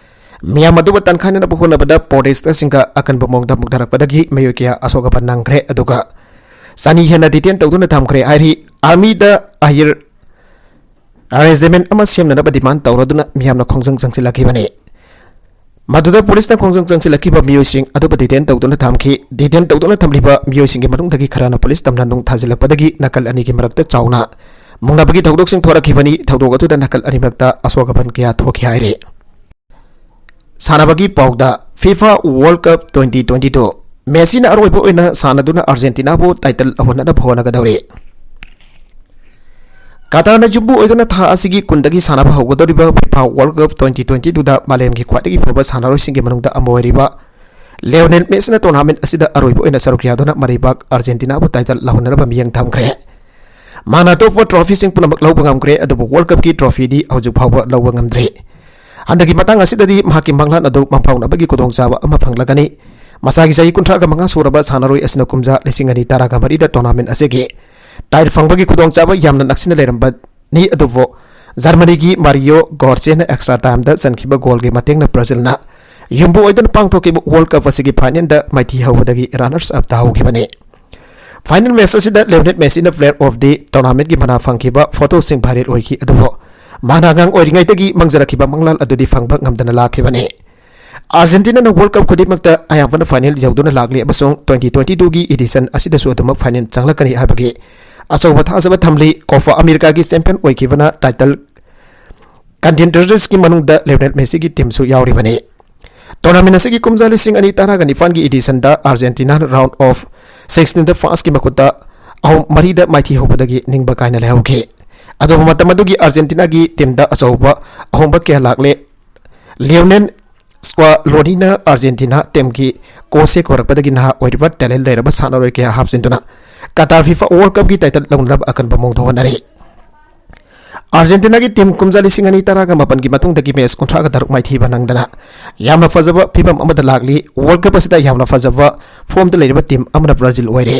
ꯃꯤꯌꯥꯝ ꯑꯗꯨꯕꯨ ꯇꯟꯈꯥꯏꯅꯅꯕ ꯍꯣꯠꯅꯕꯗ ꯄ꯭ꯔꯣꯇꯦꯁꯇꯔꯁꯤꯡꯒ ꯑꯀꯟꯕ ꯃꯑꯣꯡꯗ ꯃꯨꯛꯊꯔꯛꯄꯗꯒꯤ ꯃꯤꯑꯣꯏ ꯀꯌꯥ ꯑꯁꯣꯛ ꯑꯄꯟ ꯅꯪꯈ꯭ꯔꯦ, ꯑꯗꯨꯒ ꯆꯅꯤ ꯍꯦꯟꯅ ꯗꯤꯇꯦꯟ ꯇꯧꯗꯨꯅ ꯊꯝꯈ꯭ꯔꯦ ꯍꯥꯏꯔꯤ꯫ ꯑꯥꯔꯃꯤꯗ ꯑꯍꯤꯔ ꯑꯦꯔꯦꯟꯖꯃꯦꯟ ꯑꯃ ꯁꯦꯝꯅꯅꯕ ꯗꯤꯃꯥꯟ ꯇꯧꯔꯗꯨꯅ ꯃꯤꯌꯥꯝꯅ ꯈꯣꯡꯖꯪ ꯆꯪꯁꯤꯜꯂꯛꯈꯤꯕꯅꯤ꯫ ꯃꯗꯨꯗ ꯄꯨꯂꯤꯁꯅ ꯈꯣꯡꯖꯪ ꯆꯪꯁꯤꯜꯂꯛꯈꯤꯕ ꯃꯤꯑꯣꯏꯁꯤꯡ ꯑꯗꯨꯕꯨ ꯗꯤꯇꯦꯟ ꯇꯧꯗꯨꯅ ꯊꯝꯈꯤ꯫ ꯗꯤꯇꯦꯟ ꯇꯧꯗꯨꯅ ꯊꯝꯂꯤꯕ ꯃꯤꯑꯣꯏꯁꯤꯡꯒꯤ ꯃꯅꯨꯡꯗꯒꯤ ꯈꯔꯅ ꯄꯨꯂꯤꯁ ꯇꯝꯅ ꯅꯨꯡ ꯊꯥꯖꯤꯜꯂꯛꯄꯗꯒꯤ ꯅꯥꯀꯜ ꯑꯅꯤꯒꯤ ꯃꯔꯛꯇ ꯆꯥꯎꯅ ꯃꯨꯛꯅꯕꯒꯤ ꯊꯧꯗꯣꯛꯁꯤꯡ ꯊꯣꯔꯛꯈꯤꯕꯅꯤ꯫ ꯊꯧꯗꯣꯛ ꯑꯗꯨꯗ ꯅꯥꯀꯜ ꯑꯅꯤꯃꯛꯇ ꯑꯁꯣꯛ ꯑꯄꯟ ꯀꯌꯥ ꯊꯣꯛꯈꯤ ꯍꯥꯏꯔꯤ꯫ ꯁꯥꯟꯅꯕꯒꯤ ꯄꯥꯎꯗ, FIFA World Cup twenty twenty-two, ꯃꯦꯁꯤꯅ ꯑꯔꯣꯏꯕ ꯑꯣꯏꯅ ꯁꯥꯟꯅꯗꯨꯅ ꯑꯥꯔꯖꯦꯟꯇꯤꯅꯥꯕꯨ ꯇꯥꯏꯇꯜ ꯂꯧꯍꯟꯅꯕ ꯍꯣꯠꯅꯒꯗꯧꯔꯤ꯫ ꯀꯇꯥꯔꯅ ꯌꯨꯝꯕꯨ ꯑꯣꯏꯗꯨꯅ ꯊꯥ ꯑꯁꯤꯒꯤ ꯀꯨꯟꯗꯒꯤ ꯁꯥꯟꯅꯕ ꯍꯧꯒꯗꯧꯔꯤꯕ FIFA World Cup twenty twenty-two ꯗ ꯃꯥꯂꯦꯝꯒꯤ ꯈ꯭ꯋꯥꯏꯗꯒꯤ ꯐꯕ ꯁꯥꯟꯅꯔꯣꯏꯁꯤꯡꯒꯤ ꯃꯅꯨꯡꯗ ꯑꯃ ꯑꯣꯏꯔꯤꯕ ꯂꯤꯑꯣꯅꯦꯜ ꯃꯦꯁꯤꯅ ꯇꯣꯔꯅꯥꯃꯦꯟ ꯑꯁꯤꯗ ꯑꯔꯣꯏꯕ ꯑꯣꯏꯅ ꯁꯔꯨꯛ ꯌꯥꯗꯨꯅ ꯃꯔꯩꯕꯥꯛ ꯑꯥꯔꯖꯦꯟꯇꯤꯅꯥꯕꯨ ꯇꯥꯏꯇꯜ ꯂꯧꯍꯟꯅꯕ ꯃꯤꯠꯌꯦꯡ ꯊꯝꯈ꯭ꯔꯦ꯫ ꯃꯥꯅ ꯑꯇꯣꯞꯄ ꯇ꯭ꯔꯣꯐꯤꯁꯤꯡ ꯄꯨꯝꯅꯃꯛ ꯂꯧꯕ ꯉꯝꯈ꯭ꯔꯦ, ꯑꯗꯨꯕꯨ ꯋꯥꯔꯜ ꯀꯞꯀꯤ ꯇ꯭ꯔꯣꯐꯤꯗꯤ ꯍꯧꯖꯤꯛ ꯐꯥꯎꯕ ꯂꯧꯕ ꯉꯝꯗ꯭ꯔꯤ꯫ ꯍꯟꯗꯛꯀꯤ ꯃꯇꯥꯡ ꯑꯁꯤꯗꯗꯤ ꯃꯍꯥꯛꯀꯤ ꯃꯪꯂꯥꯟ ꯑꯗꯨ ꯃꯪꯐꯥꯎꯅꯕꯒꯤ ꯈꯨꯗꯣꯡꯆꯥꯕ ꯑꯃ ꯐꯪꯂꯒꯅꯤ꯫ ꯃꯁꯥꯒꯤ ꯆꯍꯤ ꯀꯨꯟꯊ꯭ꯔꯥꯒ ꯃꯉꯥ ꯁꯨꯔꯕ ꯁꯥꯟꯅꯔꯣꯏ ꯑꯁꯤꯅ ꯀꯨꯝꯖꯥ ꯂꯤꯁꯤꯡ ꯑꯅꯤ ꯇꯔꯥꯒ ꯃꯔꯤꯗ ꯇꯣꯔꯅꯥꯃꯦꯟ ꯑꯁꯤꯒꯤ ꯇꯥꯏꯇꯜ ꯐꯪꯕꯒꯤ ꯈꯨꯗꯣꯡꯆꯥꯕ ꯌꯥꯝꯅ ꯅꯛꯁꯤꯟꯅ ꯂꯩꯔꯝꯕꯅꯤ, ꯑꯗꯨꯕꯨ ꯖꯔꯃꯅꯤꯒꯤ ꯃꯥꯔꯤꯌꯣ ꯒꯣꯔꯆꯦꯅ ꯑꯦꯛꯁꯇ꯭ꯔꯥ ꯇꯥꯏꯝꯗ ꯆꯟꯈꯤꯕ ꯒꯣꯜꯒꯤ ꯃꯇꯦꯡꯅ ꯕ꯭ꯔꯥꯖꯤꯜꯅ ꯌꯨꯝꯕꯨ ꯑꯣꯏꯗꯨꯅ ꯄꯥꯡꯊꯣꯛꯈꯤꯕ ꯋꯥꯔꯜ ꯀꯞ ꯑꯁꯤꯒꯤ ꯐꯥꯏꯅꯦꯜꯗ ꯃꯥꯏꯊꯤ ꯍꯧꯕꯗꯒꯤ ꯔꯅꯔꯁ ꯑꯞ ꯇꯥꯍꯧꯈꯤꯕꯅꯤ꯫ ꯐꯥꯏꯅꯦꯜ ꯃꯦꯆ ꯑꯁꯤꯗ ꯂꯤꯑꯣꯅꯦꯜ ꯃꯦꯁꯤꯅ Player of the Tournamentꯀꯤ ꯃꯅꯥ ꯐꯪꯈꯤꯕ ꯐꯣꯇꯣꯁꯤꯡ ꯚꯥꯏꯔꯦꯜ ꯑꯣꯏꯈꯤ, ꯑꯗꯨꯕꯨ ꯃꯍꯥꯛꯅ ꯑꯉꯥꯡ ꯑꯣꯏꯔꯤꯉꯩꯗꯒꯤ ꯃꯪꯖꯔꯛꯈꯤꯕ ꯃꯪꯂꯥꯟ ꯑꯗꯨꯗꯤ ꯐꯪꯕ ꯉꯝꯗꯅ ꯂꯥꯛꯈꯤꯕꯅꯤ꯫ ꯑꯥꯔꯖꯦꯟꯇꯤꯅꯥꯅ ꯋꯥꯔꯜ ꯀꯞ ꯈꯨꯗꯤꯡꯃꯛꯇ ꯑꯌꯥꯝꯕꯅ ꯐꯥꯏꯅꯦꯜ ꯌꯧꯗꯨꯅ ꯂꯥꯛꯂꯤ ꯑꯃꯁꯨꯡ twenty twenty-twoꯒꯤ edition ꯑꯁꯤꯗꯁꯨ ꯑꯗꯨꯃꯛ ꯐꯥꯏꯅꯦꯜ ꯆꯪꯂꯛꯀꯅꯤ ꯍꯥꯏꯕꯒꯤ ꯑꯆꯧꯕ ꯊꯥꯖꯕ ꯊꯝꯂꯤ꯫ ꯀꯣꯐꯥ ꯑꯃꯦꯔꯤꯀꯥꯒꯤ ꯆꯦꯝꯄꯤꯌꯟ ꯑꯣꯏꯈꯤꯕꯅ ꯇꯥꯏꯇꯜ ꯀꯟꯇꯦꯟꯗꯔꯁꯀꯤ ꯃꯅꯨꯡꯗ ꯂꯤꯑꯣꯅꯦꯜ ꯃꯦꯁꯤꯒꯤ ꯇꯤꯝꯁꯨ ꯌꯥꯎꯔꯤꯕꯅꯤ꯫ ꯇꯣꯔꯅꯥꯃꯦꯟ ꯑꯁꯤꯒꯤ ꯀꯨꯝꯖꯥ ꯂꯤꯁꯤꯡ ꯑꯅꯤ ꯇꯔꯥꯒ ꯅꯤꯄꯥꯟꯒꯤ editionꯗ ꯑꯥꯔꯖꯦꯟꯇꯤꯅꯥꯅ round of sixteenꯗ ꯐ꯭ꯔꯥꯟꯁꯀꯤ ꯃꯈꯨꯠꯇ ꯑꯍꯨꯝ ꯃꯔꯤꯗ ꯃꯥꯏꯊꯤ ꯍꯧꯕꯗꯒꯤ ꯅꯤꯡꯕ ꯀꯥꯏꯅ ꯂꯩꯍꯧꯈꯤ꯫ ꯑꯗꯨꯕꯨ ꯃꯇꯝ ꯑꯗꯨꯒꯤ ꯑꯥꯔꯖꯦꯟꯇꯤꯅꯥꯒꯤ ꯇꯤꯝꯗ ꯑꯆꯧꯕ ꯑꯍꯣꯡꯕ ꯀꯌꯥ ꯂꯥꯛꯂꯦ꯫ ꯂꯤꯑꯣꯅꯦꯜ ꯁ꯭ꯀ꯭ꯋꯥꯂꯣꯅꯤꯅ ꯑꯥꯔꯖꯦꯟꯇꯤꯅꯥ ꯇꯤꯝꯒꯤ ꯀꯣꯆ ꯍꯦꯛ ꯑꯣꯏꯔꯛꯄꯗꯒꯤ ꯅꯍꯥ ꯑꯣꯏꯔꯤꯕ ꯇꯦꯂꯦꯟ ꯂꯩꯔꯕ ꯁꯥꯟꯅꯔꯣꯏ ꯀꯌꯥ ꯍꯥꯞꯆꯤꯟꯗꯨꯅ ꯀꯇꯥꯔ FIFA World Cupꯀꯤ ꯇꯥꯏꯇꯜ ꯂꯧꯅꯅꯕ ꯑꯀꯟꯕ ꯃꯑꯣꯡꯗ ꯍꯣꯠꯅꯔꯤ꯫ ꯑꯥꯔꯖꯦꯟꯇꯤꯅꯥꯒꯤ ꯇꯤꯝ ꯀꯨꯝꯖꯥ ꯂꯤꯁꯤꯡ ꯑꯅꯤ ꯇꯔꯥꯒ ꯃꯥꯄꯟꯒꯤ ꯃꯇꯨꯡꯗꯒꯤ ꯃꯦꯆ ꯀꯨꯟꯊ꯭ꯔꯥꯒ ꯇꯔꯨꯛ ꯃꯥꯏꯊꯤꯕ ꯅꯪꯗꯅ ꯌꯥꯝꯅ ꯐꯖꯕ ꯐꯤꯕꯝ ꯑꯃꯗ ꯂꯥꯛꯂꯤ꯫ ꯋꯥꯔꯜ ꯀꯞ ꯑꯁꯤꯗ ꯌꯥꯝꯅ ꯐꯖꯕ ꯐꯣꯝꯗ ꯂꯩꯔꯤꯕ ꯇꯤꯝ ꯑꯃꯅ ꯕ꯭ꯔꯥꯖꯤꯜ ꯑꯣꯏꯔꯦ꯫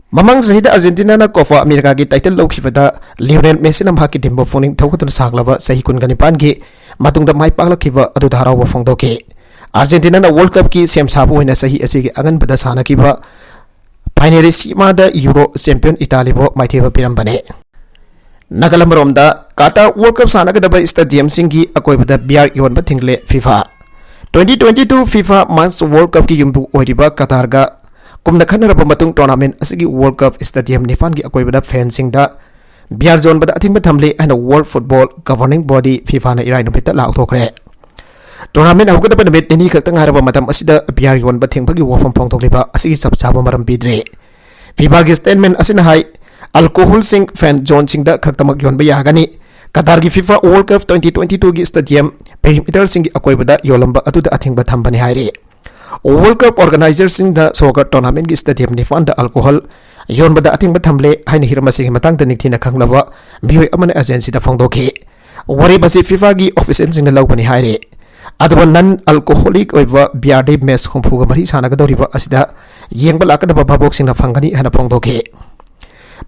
ꯃꯃꯥꯡ ꯆꯍꯤꯗ ꯑꯥꯔꯖꯦꯟꯇꯤꯅꯥꯅ ꯀꯣꯄꯥ ꯑꯃꯦꯔꯤꯀꯥꯒꯤ ꯇꯥꯏꯇꯜ ꯂꯧꯈꯤꯕꯗ ꯂꯤꯑꯣꯅꯦꯜ ꯃꯦꯁꯤꯅ ꯃꯍꯥꯛꯀꯤ ꯗꯤꯟꯕ ꯄꯨꯛꯅꯤꯡ ꯊꯧꯒꯠꯇꯨꯅ ꯁꯥꯡꯂꯕ ꯆꯍꯤ ꯀꯨꯟꯒ ꯅꯤꯄꯥꯟꯒꯤ ꯃꯇꯨꯡꯗ ꯃꯥꯏ ꯄꯥꯛꯂꯛꯈꯤꯕ ꯑꯗꯨꯗ ꯍꯔꯥꯎꯕ ꯐꯣꯡꯗꯣꯛꯈꯤ꯫ ꯑꯥꯔꯖꯦꯟꯇꯤꯅꯥꯅ ꯋꯥꯔꯜ ꯀꯞꯀꯤ ꯁꯦꯝ ꯁꯥꯕ ꯑꯣꯏꯅ ꯆꯍꯤ ꯑꯁꯤꯒꯤ ꯑꯉꯟꯕꯗ ꯁꯥꯟꯅꯈꯤꯕ ꯐꯥꯏꯅꯦꯂꯤꯁꯤꯃꯥꯗ ꯌꯨꯔꯣ ꯆꯦꯝꯄꯤꯌꯟ ꯏꯇꯥꯂꯤꯕꯨ ꯃꯥꯏꯊꯤꯕ ꯄꯤꯔꯝꯕꯅꯤ꯫ ꯅꯥꯒꯥꯂꯝ ꯔꯣꯝꯗ ꯀꯥꯇꯥꯔ ꯋꯥꯔꯜ ꯀꯞ ꯁꯥꯟꯅꯒꯗꯕ ꯁ꯭ꯇꯦꯗꯤꯌꯝꯁꯤꯡꯒꯤ ꯑꯀꯣꯏꯕꯗ ꯕꯤꯌꯥꯔ ꯌꯣꯟꯕ ꯊꯤꯡꯂꯦ FIFA. Twenty twenty two FIFA men's world ꯀꯞꯀꯤ ꯌꯨꯝꯕꯨ ꯑꯣꯏꯔꯤꯕ ꯀꯇꯥꯔꯒ ꯀꯨꯝꯅ ꯈꯟꯅꯔꯕ ꯃꯇꯨꯡ ꯇꯣꯔꯅꯥꯃꯦꯟ ꯑꯁꯤꯒꯤ ꯋꯥꯔꯜ ꯀꯞ ꯁ꯭ꯇꯦꯗꯤꯌꯝ ꯅꯤꯄꯥꯟꯒꯤ ꯑꯀꯣꯏꯕꯗ ꯐꯦꯟꯁꯤꯡꯗ ꯕꯤꯌꯥꯔ ꯌꯣꯟꯕꯗ ꯑꯊꯤꯡꯕ ꯊꯝꯂꯦ ꯍꯥꯏꯅ ꯋꯥꯔꯜ ꯐꯨꯠꯕꯣꯜ ꯒꯚꯔꯅꯤꯡ ꯕꯣꯗꯤ ꯐꯤꯐꯥꯅ ꯏꯔꯥꯏ ꯅꯨꯃꯤꯠꯇ ꯂꯥꯎꯊꯣꯛꯈ꯭ꯔꯦ꯫ ꯇꯣꯔꯅꯥꯃꯦꯟ ꯍꯧꯒꯗꯕ ꯅꯨꯃꯤꯠ ꯅꯤꯅꯤ ꯈꯛꯇ ꯉꯥꯏꯔꯕ ꯃꯇꯝ ꯑꯁꯤꯗ ꯕꯤꯌꯥꯔ ꯌꯣꯟꯕ ꯊꯤꯡꯕꯒꯤ ꯋꯥꯐꯝ ꯐꯣꯡꯗꯣꯛꯂꯤꯕ ꯑꯁꯤꯒꯤ ꯆꯞ ꯆꯥꯕ ꯃꯔꯝ ꯄꯤꯗ꯭ꯔꯤ꯫ ꯐꯤꯐꯥꯒꯤ ꯁ꯭ꯇꯦꯠꯃꯦꯟ ꯑꯁꯤꯅ ꯍꯥꯏ, ꯑꯜꯀꯣꯍꯣꯜꯁꯤꯡ ꯐꯦꯟ ꯖꯣꯟꯁꯤꯡꯗ ꯈꯛꯇꯃꯛ ꯌꯣꯟꯕ ꯌꯥꯒꯅꯤ꯫ ꯀꯇꯥꯔꯒꯤ FIFA world cup twenty twenty two ꯒꯤ ꯁ꯭ꯇꯦꯗꯤꯌꯝ ꯄꯦꯔꯤꯃꯤꯇꯔꯁꯤꯡꯒꯤ ꯑꯀꯣꯏꯕꯗ ꯌꯣꯜꯂꯝꯕ ꯑꯗꯨꯗ ꯑꯊꯤꯡꯕ ꯊꯝꯕꯅꯤ ꯍꯥꯏꯔꯤ꯫ ꯋꯥꯔꯜ ꯀꯞ ꯑꯣꯔꯒꯅꯥꯏꯖꯔꯁꯤꯡꯅ ꯁꯣꯀꯔ ꯇꯣꯔꯅꯥꯃꯦꯟꯒꯤ ꯁ꯭ꯇꯦꯗꯤꯌꯝ ꯅꯤꯄꯥꯟꯗ ꯑꯜꯀꯣꯍꯣꯜ ꯌꯣꯟꯕꯗ ꯑꯊꯤꯡꯕ ꯊꯝꯂꯦ ꯍꯥꯏꯅ ꯍꯤꯔꯝ ꯑꯁꯤꯒꯤ ꯃꯇꯥꯡꯗ ꯅꯤꯡꯊꯤꯅ ꯈꯪꯂꯕ ꯃꯤꯑꯣꯏ ꯑꯃꯅ ꯑꯦꯖꯦꯟꯁꯤꯗ ꯐꯣꯡꯗꯣꯛꯈꯤ꯫ ꯋꯥꯔꯦꯞ ꯑꯁꯤ ꯐꯤꯐꯥꯒꯤ ꯑꯣꯐꯤꯁꯤꯌꯦꯜꯁꯤꯡꯅ ꯂꯧꯕꯅꯤ ꯍꯥꯏꯔꯤ꯫ ꯑꯗꯨꯒ ꯅꯟ ꯑꯜꯀꯣꯍꯣꯂꯤꯛ ꯑꯣꯏꯕ ꯕꯤꯌꯥꯔꯗꯤ ꯃꯦꯁ ꯍꯨꯝꯐꯨꯒ ꯃꯔꯤ ꯁꯥꯟꯅꯒꯗꯧꯔꯤꯕ ꯑꯁꯤꯗ ꯌꯦꯡꯕ ꯂꯥꯛꯀꯗꯕ ꯚꯥꯕꯣꯛꯁꯤꯡꯅ ꯐꯪꯒꯅꯤ ꯍꯥꯏꯅ ꯐꯣꯡꯗꯣꯛꯈꯤ꯫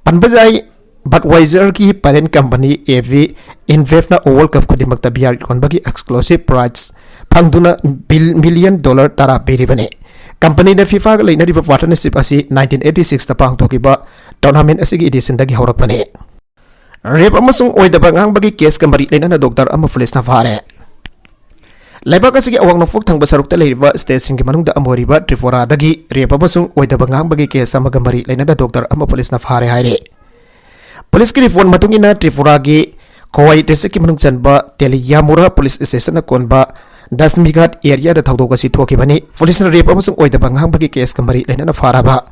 ꯄꯟꯕ ꯌꯥꯏ, ꯕꯗꯋꯥꯏꯖꯔꯒꯤ ꯄꯦꯔꯦꯟ ꯀꯝꯄꯅꯤ ꯑꯦ ꯚꯤ ꯏꯟꯕꯦꯚꯅ ꯋꯥꯔꯜ ꯀꯞ ꯈꯨꯗꯤꯡꯃꯛꯇ ꯕꯤꯌꯥꯔ ꯌꯣꯟꯕꯒꯤ ꯑꯦꯛꯁꯀ꯭ꯂꯨꯁꯤꯞ ꯔꯥꯏꯠꯁ ꯐꯪꯗꯨꯅ ꯕꯤꯜ ꯃꯤꯂꯤꯌꯟ ꯗꯣꯂꯔ ꯇꯔꯥ ꯄꯤꯔꯤꯕꯅꯤ꯫ ꯀꯝꯄꯅꯤꯅ ꯐꯤꯐꯥꯒ ꯂꯩꯅꯔꯤꯕ ꯄꯥꯔꯠꯅꯔꯁꯤꯞ ꯑꯁꯤ nineteen eighty six ꯇ ꯄꯥꯡꯊꯣꯛꯈꯤꯕ ꯇꯣꯔꯅꯥꯃꯦꯟ ꯑꯁꯤꯒꯤ ꯏꯗꯤꯁꯟꯗꯒꯤ ꯍꯧꯔꯛꯄꯅꯤ꯫ ꯔꯦꯞ ꯑꯃꯁꯨꯡ ꯑꯣꯏꯗꯕ ꯉꯥꯡꯕꯒꯤ ꯀꯦꯁꯀ ꯃꯔꯤ ꯂꯩꯅꯅ ꯗꯣꯛꯇꯔ ꯑꯃ ꯄꯨꯂꯤꯁꯅ ꯐꯥꯔꯦ꯫ ꯂꯩꯕꯥꯛ ꯑꯁꯤꯒꯤ ꯑꯋꯥꯡ ꯅꯣꯡꯄꯣꯛ ꯊꯪꯕ ꯁꯔꯨꯛꯇ ꯂꯩꯔꯤꯕ ꯁ꯭ꯇꯦꯠꯁꯤꯡꯒꯤ ꯃꯅꯨꯡꯗ ꯑꯃ ꯑꯣꯏꯔꯤꯕ ꯇ꯭ꯔꯤꯄꯨꯔꯥꯗꯒꯤ ꯔꯦꯞ ꯑꯃꯁꯨꯡ ꯑꯣꯏꯗꯕ ꯉꯥꯡꯕꯒꯤ ꯀꯦꯁ ꯑꯃꯒ ꯃꯔꯤ ꯂꯩꯅꯅ ꯗꯣꯛꯇꯔ ꯑꯃ ꯄꯨꯂꯤꯁꯅ ꯐꯥꯔꯦ ꯍꯥꯏꯔꯤ꯫ ꯄꯨꯂꯤꯁꯀꯤ ꯔꯤꯄꯣꯔꯠ ꯃꯇꯨꯡ ꯏꯟꯅ ꯇ꯭ꯔꯤꯄꯨꯔꯥꯒꯤ ꯈꯣꯋꯥꯏ ꯗꯤꯁꯇ꯭ꯔꯤꯛꯀꯤ ꯃꯅꯨꯡ ꯆꯟꯕ ꯇꯦꯂꯤꯌꯥꯃꯨꯔꯥ ꯄꯨꯂꯤꯁ ꯁ꯭ꯇꯦꯁꯟꯅ ꯀꯣꯟꯕ ꯗꯁꯃꯤꯘꯥꯠ ꯑꯦꯔꯤꯌꯥꯗ ꯊꯧꯗꯣꯛ ꯑꯁꯤ ꯊꯣꯛꯈꯤꯕꯅꯤ꯫ ꯄꯨꯂꯤꯁꯅ ꯔꯦꯞ ꯑꯃꯁꯨꯡ ꯑꯣꯏꯗꯕ ꯉꯥꯡꯕꯒꯤ ꯀꯦꯁꯀ ꯃꯔꯤ ꯂꯩꯅꯅ ꯐꯥꯔꯕ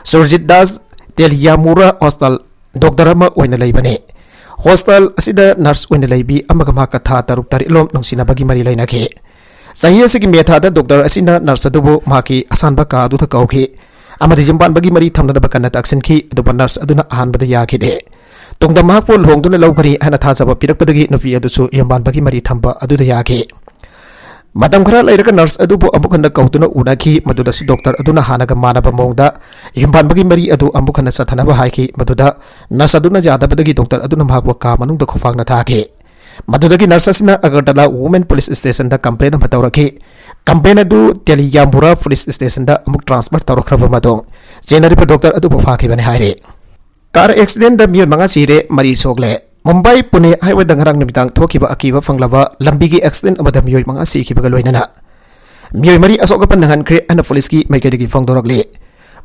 ꯁꯨꯔꯖꯤꯠ ꯗꯥꯁ ꯇꯦꯂꯤꯌꯥꯃꯨꯔꯥ ꯍꯣꯁꯇꯥꯜ ꯗꯣꯛꯇꯔ ꯑꯃ ꯑꯣꯏꯅ ꯂꯩꯕꯅꯤ꯫ ꯍꯣꯁꯇꯥꯜ ꯑꯁꯤꯗ ꯅꯔꯁ ꯑꯣꯏꯅ ꯂꯩꯕꯤ ꯑꯃꯒ ꯃꯍꯥꯛꯀ ꯊꯥ ꯇꯔꯨꯛ ꯇꯔꯦꯠꯂꯣꯝ ꯅꯨꯡꯁꯤꯅꯕꯒꯤ ꯃꯔꯤ ꯂꯩꯅꯈꯤ꯫ ꯆꯍꯤ ꯑꯁꯤꯒꯤ ꯃꯦ ꯊꯥꯗ ꯗꯣꯛꯇꯔ ꯑꯁꯤꯅ ꯅꯔꯁ ꯑꯗꯨꯕꯨ ꯃꯍꯥꯛꯀꯤ ꯑꯁꯥꯟꯕ ꯀꯥ ꯑꯗꯨꯗ ꯀꯧꯈꯤ ꯑꯃꯗꯤ ꯌꯨꯝꯕꯥꯟꯕꯒꯤ ꯃꯔꯤ ꯊꯝꯅꯅꯕ ꯀꯟꯅ ꯇꯛꯁꯤꯟꯈꯤ, ꯑꯗꯨꯕꯨ ꯅꯔꯁ ꯑꯗꯨꯅ ꯑꯍꯥꯟꯕꯗ ꯌꯥꯈꯤꯗꯦ꯫ ꯇꯨꯡꯗ ꯃꯍꯥꯛꯄꯨ ꯂꯨꯍꯣꯡꯗꯨꯅ ꯂꯧꯒꯅꯤ ꯍꯥꯏꯅ ꯊꯥꯖꯕ ꯄꯤꯔꯛꯄꯗꯒꯤ ꯅꯨꯄꯤ ꯑꯗꯨꯁꯨ ꯌꯨꯝꯕꯥꯟꯕꯒꯤ ꯃꯔꯤ ꯊꯝꯕ ꯑꯗꯨꯗ ꯌꯥꯈꯤ꯫ ꯃꯇꯝ ꯈꯔ ꯂꯩꯔꯒ ꯅꯔꯁ ꯑꯗꯨꯕꯨ ꯑꯃꯨꯛ ꯍꯟꯅ ꯀꯧꯗꯨꯅ ꯎꯅꯈꯤ꯫ ꯃꯗꯨꯗꯁꯨ ꯗꯣꯛꯇꯔ ꯑꯗꯨꯅ ꯍꯥꯟꯅꯒ ꯃꯥꯟꯅꯕ ꯃꯑꯣꯡꯗ ꯌꯨꯝꯕꯥꯟꯕꯒꯤ ꯃꯔꯤ ꯑꯗꯨ ꯑꯃꯨꯛ ꯍꯟꯅ ꯆꯠꯊꯅꯕ ꯍꯥꯏꯈꯤ꯫ ꯃꯗꯨꯗ ꯅꯔꯁ ꯑꯗꯨꯅ ꯌꯥꯗꯕꯗꯒꯤ ꯗꯣꯛꯇꯔ ꯑꯗꯨꯅ ꯃꯍꯥꯛꯄꯨ ꯀꯥ ꯃꯅꯨꯡꯗ ꯈꯣꯡꯐꯥꯡꯅ ꯊꯥꯈꯤ꯫ ꯃꯗꯨꯗꯒꯤ ꯅꯔꯁ ꯑꯁꯤꯅ ꯑꯒꯔꯇꯂꯥ ꯋꯨꯃꯦꯟ ꯄꯨꯂꯤꯁ ꯁ꯭ꯇꯦꯁꯟꯗ ꯀꯝꯄ꯭ꯂꯦꯟ ꯑꯃ ꯇꯧꯔꯛꯈꯤ꯫ ꯀꯝꯄ꯭ꯂꯦꯟ ꯑꯗꯨ ꯇꯦꯂꯤꯌꯥꯝꯕꯨꯔꯥ ꯄꯨꯂꯤꯁ ꯁ꯭ꯇꯦꯁꯟꯗ ꯑꯃꯨꯛ ꯇ꯭ꯔꯥꯟꯁꯐꯔ ꯇꯧꯔꯛꯈ꯭ꯔꯕ ꯃꯇꯨꯡ ꯆꯦꯟꯅꯔꯤꯕ ꯗꯣꯛꯇꯔ ꯑꯗꯨꯕꯨ ꯐꯥꯈꯤꯕꯅꯤ ꯍꯥꯏꯔꯤ꯫ ꯀꯥꯔ ꯑꯦꯛꯁꯤꯗꯦꯟꯗ ꯃꯤꯑꯣꯏ ꯃꯉꯥ ꯁꯤꯔꯦ, ꯃꯔꯤ ꯁꯣꯛꯂꯦ꯫ ꯃꯨꯝꯕꯥꯏ ꯄꯨꯅꯦ ꯍꯥꯏꯋꯦꯗ ꯉꯔꯥꯡ ꯅꯨꯃꯤꯗꯥꯡ ꯊꯣꯛꯈꯤꯕ ꯑꯀꯤꯕ ꯐꯪꯂꯕ ꯂꯝꯕꯤꯒꯤ ꯑꯦꯛꯁꯤꯗꯦꯟ ꯑꯃꯗ ꯃꯤꯑꯣꯏ ꯃꯉꯥ ꯁꯤꯈꯤꯕꯒ ꯂꯣꯏꯅꯅ ꯃꯤꯑꯣꯏ ꯃꯔꯤ ꯑꯁꯣꯛ ꯑꯄꯟ ꯅꯪꯍꯟꯈ꯭ꯔꯦ ꯍꯥꯏꯅ ꯄꯨꯂꯤꯁꯀꯤ ꯃꯥꯏꯀꯩꯗꯒꯤ ꯐꯣꯡꯗꯣꯔꯛꯂꯤ꯫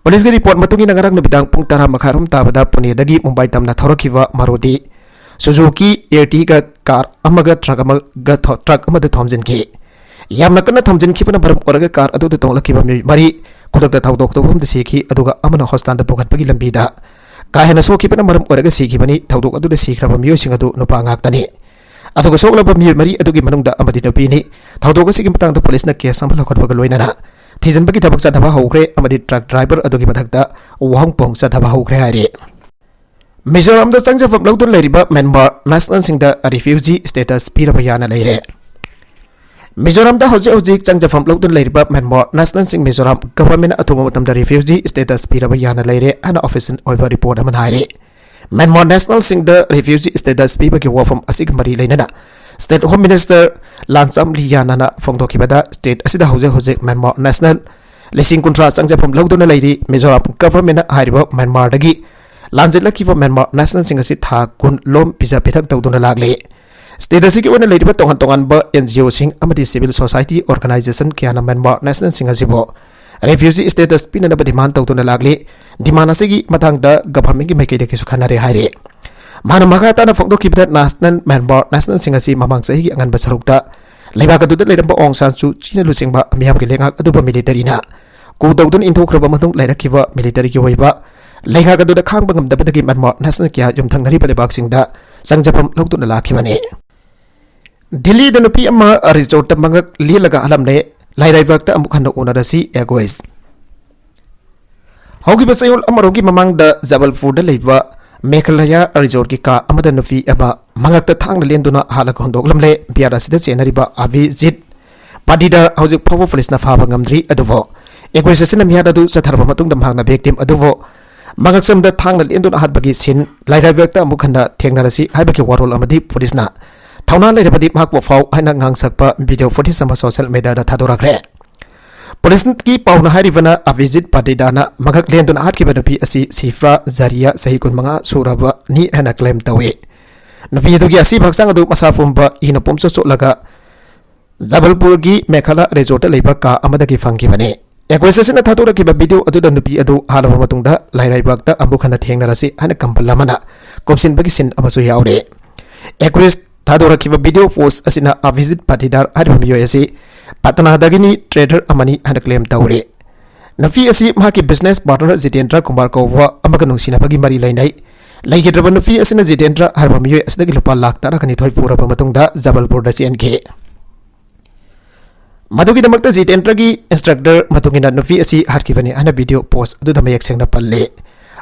ꯄꯨꯂꯤꯁꯀꯤ ꯔꯤꯄꯣꯔꯠ ꯃꯇꯨꯡ ꯏꯟꯅ ꯉꯔꯥꯡ ꯅꯨꯃꯤꯗꯥꯡ ꯄꯨꯡ ꯇꯔꯥ ꯃꯈꯥꯏ ꯑꯍꯨꯝ ꯇꯥꯕꯗ ꯄꯨꯅꯦꯗꯒꯤ ꯃꯨꯝꯕꯥꯏ ꯇꯝꯅ ꯊꯧꯔꯛꯈꯤꯕ ꯃꯥꯔꯨꯇꯤ ꯁꯨꯖꯨꯀꯤ ꯑꯦꯔꯇꯤꯒ ꯀꯥꯔ ꯑꯃꯒ ꯇ꯭ꯔꯛ ꯑꯃꯒ ꯊꯣ-, ꯇ꯭ꯔꯛ ꯑꯃꯗ ꯊꯣꯝꯖꯤꯟꯈꯤ꯫ ꯌꯥꯝꯅ ꯀꯟꯅ ꯊꯣꯝꯖꯤꯟꯈꯤꯕꯅ ꯃꯔꯝ ꯑꯣꯏꯔꯒ ꯀꯥꯔ ꯑꯗꯨꯗ ꯇꯣꯡꯂꯛꯈꯤꯕ ꯃꯤꯑꯣꯏ ꯃꯔꯤ ꯈꯨꯗꯛꯇ ꯊꯧꯗꯣꯛ ꯊꯣꯛꯐꯝꯗ ꯁꯤꯈꯤ, ꯑꯗꯨꯒ ꯑꯃꯅ ꯍꯣꯁꯄꯤꯇꯥꯜꯗ ꯄꯨꯈꯠꯄꯒꯤ ꯂꯝꯕꯤꯗ ꯀꯥ ꯍꯦꯟꯅ ꯁꯣꯛꯈꯤꯕꯅ ꯃꯔꯝ ꯑꯣꯏꯔꯒ ꯁꯤꯈꯤꯕꯅꯤ꯫ ꯊꯧꯗꯣꯛ ꯑꯗꯨꯗ ꯁꯤꯈ꯭ꯔꯕ ꯃꯤꯑꯣꯏꯁꯤꯡ ꯑꯗꯨ ꯅꯨꯄꯥ ꯉꯥꯛꯇꯅꯤ꯫ ꯑꯗꯨꯒ ꯁꯣꯛꯂꯕ ꯃꯤꯑꯣꯏ ꯃꯔꯤ ꯑꯗꯨꯒꯤ ꯃꯅꯨꯡꯗ ꯑꯃꯗꯤ ꯅꯨꯄꯤꯅꯤ꯫ ꯊꯧꯗꯣꯛ ꯑꯁꯤꯒꯤ ꯃꯇꯥꯡꯗ ꯄꯨꯂꯤꯁꯅ ꯀꯦꯁ ꯑꯃ ꯂꯧꯈꯠꯄꯒ ꯂꯣꯏꯅꯅ ꯊꯤꯖꯤꯟꯕꯒꯤ ꯊꯕꯛ ꯆꯠꯊꯕ ꯍꯧꯈ꯭ꯔꯦ ꯑꯃꯗꯤ ꯇ꯭ꯔꯛ ꯗ꯭ꯔꯥꯏꯚꯔ ꯑꯗꯨꯒꯤ ꯃꯊꯛꯇ ꯋꯥꯍꯪ ꯄꯥꯎꯍꯪ ꯆꯠꯊꯕ ꯍꯧꯈ꯭ꯔꯦ ꯍꯥꯏꯔꯤ꯫ ꯃꯤꯖꯣꯔꯥꯝꯗ ꯆꯪꯖꯐꯝ ꯂꯧꯗꯨꯅ ꯂꯩꯔꯤꯕ ꯃ꯭ꯌꯥꯟꯃꯥꯔ ꯅꯦꯁꯅꯦꯜꯁꯤꯡꯗ ꯔꯤꯐ꯭ꯌꯨꯖꯤ ꯁ꯭ꯇꯦꯇꯁ ꯄꯤꯔꯕ ꯌꯥꯅ ꯂꯩꯔꯦ꯫ ꯃꯤꯖꯣꯔꯥꯝꯗ ꯍꯧꯖꯤꯛ ꯍꯧꯖꯤꯛ ꯆꯪꯖꯐꯝ ꯂꯧꯗꯨꯅ ꯂꯩꯔꯤꯕ ꯃ꯭ꯌꯥꯟꯃꯥꯔ ꯅꯦꯁꯅꯦꯜꯁꯤꯡ ꯃꯤꯖꯣꯔꯥꯝ ꯒꯚꯔꯟꯃꯦꯟꯠꯅ ꯑꯊꯨꯕ ꯃꯇꯝꯗ ꯔꯤꯐ꯭ꯌꯨꯖꯤ ꯁ꯭ꯇꯦꯇꯁ ꯄꯤꯔꯕ ꯌꯥꯅ ꯂꯩꯔꯦ ꯍꯥꯏꯅ ꯑꯣꯐꯤꯁꯤꯌꯦꯜ ꯑꯣꯏꯕ ꯔꯤꯄꯣꯔꯠ ꯑꯃꯅ ꯍꯥꯏꯔꯤ꯫ ꯃ꯭ꯌꯥꯟꯃꯥꯔ ꯅꯦꯁꯅꯦꯜꯁꯤꯡꯗ ꯔꯤꯐ꯭ꯌꯨꯖꯤ ꯁ꯭ꯇꯦꯇꯁ ꯄꯤꯕꯒꯤ ꯋꯥꯐꯝ ꯑꯁꯤꯒ ꯃꯔꯤ ꯂꯩꯅꯅ ꯁ꯭ꯇꯦꯠ ꯍꯣꯝ ꯃꯤꯅꯤꯁꯇꯔ ꯂꯥꯟꯆꯥꯝ ꯂꯤꯌꯥꯅꯅ ꯐꯣꯡꯗꯣꯛꯈꯤꯕꯗ, ꯁ꯭ꯇꯦꯠ ꯑꯁꯤꯗ ꯍꯧꯖꯤꯛ ꯍꯧꯖꯤꯛ ꯃ꯭ꯌꯥꯟꯃꯥꯔ ꯅꯦꯁꯅꯦꯜ ꯂꯤꯁꯤꯡ ꯀꯨꯟꯊ꯭ꯔꯥ ꯆꯪꯖꯐꯝ ꯂꯧꯗꯨꯅ ꯂꯩꯔꯤ꯫ ꯃꯤꯖꯣꯔꯥꯝ ꯒꯚꯔꯟꯃꯦꯟꯠꯅ ꯍꯥꯏꯔꯤꯕ ꯃ꯭ꯌꯥꯟꯃꯥꯔꯗꯒꯤ ꯂꯥꯟꯖꯦꯜꯂꯛꯈꯤꯕ ꯃ꯭ꯌꯥꯟꯃꯥꯔ ꯅꯦꯁꯅꯦꯜꯁꯤꯡ ꯑꯁꯤ ꯊꯥ ꯀꯨꯟ ꯂꯣꯝ ꯄꯤꯖ ꯄꯤꯊꯛ ꯇꯧꯗꯨꯅ ꯂꯥꯛꯂꯤ꯫ ꯁ꯭ꯇꯦꯠ ꯑꯁꯤꯒꯤ ꯑꯣꯏꯅ ꯂꯩꯔꯤꯕ ꯇꯣꯉꯥꯟ ꯇꯣꯉꯥꯟꯕ ꯑꯦꯟ ꯖꯤ ꯑꯣꯁꯤꯡ ꯑꯃꯗꯤ ꯁꯤꯚꯤꯜ ꯁꯣꯁꯥꯏꯇꯤ ꯑꯣꯔꯒꯅꯥꯏꯖꯦꯁꯟ ꯀꯌꯥꯅ ꯃ꯭ꯌꯥꯟꯃꯥꯔ ꯅꯦꯁꯅꯦꯜꯁꯤꯡ ꯑꯁꯤꯕꯨ ꯔꯤꯐ꯭ꯌꯨꯖꯤ ꯁ꯭ꯇꯦꯇꯁ ꯄꯤꯅꯅꯕ ꯗꯤꯃꯥꯟ ꯇꯧꯗꯨꯅ ꯂꯥꯛꯂꯤ꯫ ꯗꯤꯃꯥꯟ ꯑꯁꯤꯒꯤ ꯃꯇꯥꯡꯗ ꯒꯚꯔꯟꯃꯦꯟꯠꯀꯤ ꯃꯥꯏꯀꯩꯗꯒꯤꯁꯨ ꯈꯟꯅꯔꯦ ꯍꯥꯏꯔꯤ꯫ ꯃꯥꯅ ꯃꯈꯥ ꯇꯥꯅ ꯐꯣꯡꯗꯣꯛꯈꯤꯕꯗ, ꯅꯦꯁꯅꯦꯜ ꯃ꯭ꯌꯥꯟꯃꯥꯔ ꯅꯦꯁꯅꯦꯜꯁꯤꯡ ꯑꯁꯤ ꯃꯃꯥꯡ ꯆꯍꯤꯒꯤ ꯑꯉꯟꯕ ꯁꯔꯨꯛꯇ ꯂꯩꯕꯥꯛ ꯑꯗꯨꯗ ꯂꯩꯔꯝꯕ ꯑꯣꯡ ꯁꯥꯟ ꯁꯨ ꯆꯤꯅ ꯂꯨꯆꯤꯡꯕ ꯃꯤꯌꯥꯝꯒꯤ ꯂꯩꯉꯥꯛ ꯑꯗꯨꯕꯨ ꯃꯤꯂꯤꯇꯔꯤꯅ ꯀꯨ ꯇꯧꯗꯨꯅ ꯏꯟꯊꯣꯛꯈ꯭ꯔꯕ ꯃꯇꯨꯡ ꯂꯩꯔꯛꯈꯤꯕ ꯃꯤꯂꯤꯇꯔꯤꯒꯤ ꯑꯣꯏꯕ ꯂꯩꯉꯥꯛ ꯑꯗꯨꯗ ꯈꯥꯡꯕ ꯉꯝꯗꯕꯗꯒꯤ ꯃ꯭ꯌꯥꯟꯃꯥꯔ ꯅꯦꯁꯅꯦꯜ ꯀꯌꯥ ꯌꯨꯝꯊꯪꯅꯔꯤꯕ ꯂꯩꯕꯥꯛꯁꯤꯡꯗ ꯆꯪꯖꯐꯝ ꯂꯧꯗꯨꯅ ꯂꯥꯛꯈꯤꯕꯅꯤ꯫ ꯗꯤꯜꯂꯤꯗ ꯅꯨꯄꯤ ꯑꯃ ꯔꯤꯖꯣꯔꯠꯇ ꯃꯉꯛ ꯂꯦꯜꯂꯒ ꯍꯥꯠꯂꯝꯂꯦ꯫ ꯂꯥꯏꯔꯥꯏꯕꯥꯛꯇ ꯑꯃꯨꯛ ꯍꯟꯅ ꯎꯅꯔꯁꯤ, ꯑꯦꯒꯣꯏꯁ꯫ ꯍꯧꯈꯤꯕ ꯆꯌꯣꯜ ꯑꯃꯔꯣꯝꯒꯤ ꯃꯃꯥꯡꯗ ꯖꯕꯜꯄꯨꯔꯗ ꯂꯩꯕ ꯃꯦꯘꯥꯂꯌꯥ ꯔꯤꯖꯣꯔꯠꯀꯤ ꯀꯥ ꯑꯃꯗ ꯅꯨꯄꯤ ꯑꯃ ꯃꯉꯛꯇ ꯊꯥꯡꯅ ꯂꯦꯟꯗꯨꯅ ꯍꯥꯠꯂꯒ ꯍꯨꯟꯗꯣꯛꯂꯝꯂꯦ꯫ ꯕꯤꯍꯥꯔ ꯑꯁꯤꯗ ꯆꯦꯟꯅꯔꯤꯕ ꯑꯚꯤꯖꯤꯠ ꯄꯥꯇꯤꯗꯥꯔ ꯍꯧꯖꯤꯛ ꯐꯥꯎꯕ ꯄꯨꯂꯤꯁꯅ ꯐꯥꯕ ꯉꯝꯗ꯭ꯔꯤ꯫ ꯑꯗꯨꯕꯨ ꯑꯦꯀ꯭ꯌꯨꯁ ꯑꯁꯤꯅ ꯃꯤꯍꯥꯠ ꯑꯗꯨ ꯆꯠꯊꯔꯕ ꯃꯇꯨꯡꯗ ꯃꯍꯥꯛꯅ ꯚꯤꯛꯇꯤꯝ ꯑꯗꯨꯕꯨ ꯃꯉꯛꯁꯝꯗ ꯊꯥꯡꯅ ꯂꯦꯟꯗꯨꯅ ꯍꯥꯠꯄꯒꯤ ꯁꯤꯟ ꯂꯥꯏꯔꯥꯏꯕꯛꯇ ꯑꯃꯨꯛ ꯍꯟꯅ ꯊꯦꯡꯅꯔꯁꯤ ꯍꯥꯏꯕꯒꯤ ꯋꯥꯔꯣꯜ ꯑꯃꯗꯤ ꯄꯨꯂꯤꯁꯅ ꯊꯧꯅꯥ ꯂꯩꯔꯕꯗꯤ ꯃꯍꯥꯛꯄꯨ ꯐꯥꯎ ꯍꯥꯏꯅ ꯉꯥꯡꯁꯛꯄ ꯚꯤꯗꯤꯑꯣ ꯐꯨꯇꯦꯖ ꯑꯃ ꯁꯣꯁꯤꯌꯦꯜ ꯃꯤꯗꯤꯌꯥꯗ ꯊꯥꯗꯣꯔꯛꯈ꯭ꯔꯦ꯫ ꯄꯨꯂꯤꯁꯀꯤ ꯄꯥꯎꯅ ꯍꯥꯏꯔꯤꯕꯅ ꯑꯚꯤꯖꯤꯠ ꯄꯥꯇꯤꯗꯥꯔꯅ ꯃꯉꯛ ꯂꯦꯟꯗꯨꯅ ꯍꯥꯠꯈꯤꯕ ꯅꯨꯄꯤ ꯑꯁꯤ ꯁꯤꯐ꯭ꯔꯥ ꯖꯥꯔꯤꯌꯥ, ꯆꯍꯤ ꯀꯨꯟꯃꯉꯥ ꯁꯨꯔꯕꯅꯤ ꯍꯥꯏꯅ ꯀ꯭ꯂꯦꯝ ꯇꯧꯏ꯫ ꯅꯨꯄꯤ ꯑꯗꯨꯒꯤ ꯑꯁꯤꯕ ꯍꯛꯆꯥꯡ ꯑꯗꯨ ꯃꯁꯥ ꯄꯨꯝꯕ ꯏꯅ ꯄꯨꯝꯆꯣꯠ ꯆꯣꯠꯂꯒ ꯖꯕꯜꯄꯨꯔꯒꯤ ꯃꯦꯈꯥꯂꯥ ꯔꯤꯖꯣꯔꯠꯇ ꯂꯩꯕ ꯀꯥ ꯑꯃꯗꯒꯤ ꯐꯪꯈꯤꯕꯅꯤ꯫ ꯑꯦꯀ꯭ꯌꯨꯁ ꯑꯁꯤꯅ ꯊꯥꯗꯣꯔꯛꯈꯤꯕ ꯚꯤꯗꯤꯑꯣ ꯑꯗꯨꯗ ꯅꯨꯄꯤ ꯑꯗꯨ ꯍꯥꯠꯂꯕ ꯃꯇꯨꯡꯗ ꯂꯥꯏꯔꯥꯏꯕꯥꯛꯇ ꯑꯃꯨꯛ ꯍꯟꯅ ꯊꯦꯡꯅꯔꯁꯤ ꯍꯥꯏꯅ ꯀꯝꯕꯜ ꯑꯃꯅ ꯀꯨꯞꯁꯤꯟꯕꯒꯤ ꯁꯤꯟ ꯑꯃꯁꯨ ꯌꯥꯎꯔꯤ꯫ ꯑꯦꯀ꯭ꯌꯨꯁ ꯊꯥꯗꯣꯔꯛꯈꯤꯕ ꯚꯤꯗꯤꯑꯣ ꯄꯣꯁ ꯑꯁꯤꯅ ꯑꯚꯤꯖꯤꯠ ꯄꯥꯇꯤꯗꯥꯔ ꯍꯥꯏꯔꯤꯕ ꯃꯤꯑꯣꯏ ꯑꯁꯤ ꯄꯇꯅꯥꯗꯒꯤꯅꯤ, ꯇ꯭ꯔꯦꯗꯔ ꯑꯃꯅꯤ ꯍꯥꯏꯅ ꯀ꯭ꯂꯦꯝ ꯇꯧꯔꯤ꯫ ꯅꯨꯄꯤ ꯑꯁꯤ ꯃꯍꯥꯛꯀꯤ ꯕꯤꯖꯤꯅꯦꯁ ꯄꯥꯔꯠꯅꯔ ꯖꯤꯇꯦꯟꯗ꯭ꯔ ꯀꯨꯃꯥꯔ ꯀꯧꯕ ꯑꯃꯒ ꯅꯨꯡꯁꯤꯅꯕꯒꯤ ꯃꯔꯤ ꯂꯩꯅꯩ꯫ ꯂꯩꯈꯤꯗ꯭ꯔꯕ ꯅꯨꯄꯤ ꯑꯁꯤꯅ ꯖꯤꯇꯦꯟꯗ꯭ꯔ ꯍꯥꯏꯔꯤꯕ ꯃꯤꯑꯣꯏ ꯑꯁꯤꯗꯒꯤ ꯂꯨꯄꯥ ꯂꯥꯈ ꯇꯔꯥꯅꯤꯊꯣꯏ ꯄꯨꯔꯕ ꯃꯇꯨꯡꯗ ꯖꯕꯜꯄꯨꯔꯗ ꯆꯦꯟꯈꯤ꯫ ꯃꯗꯨꯒꯤꯗꯃꯛꯇ ꯖꯤꯇꯦꯟꯗ꯭ꯔꯒꯤ ꯏꯟꯁꯇ꯭ꯔꯛꯇꯔ ꯃꯇꯨꯡ ꯏꯟꯅ ꯅꯨꯄꯤ ꯑꯁꯤ ꯍꯥꯠꯈꯤꯕꯅꯤ ꯍꯥꯏꯅ ꯚꯤꯗꯤꯑꯣ ꯄꯣꯁ ꯑꯗꯨꯗ ꯃꯌꯦꯛ ꯁꯦꯡꯅ ꯄꯜꯂꯤ꯫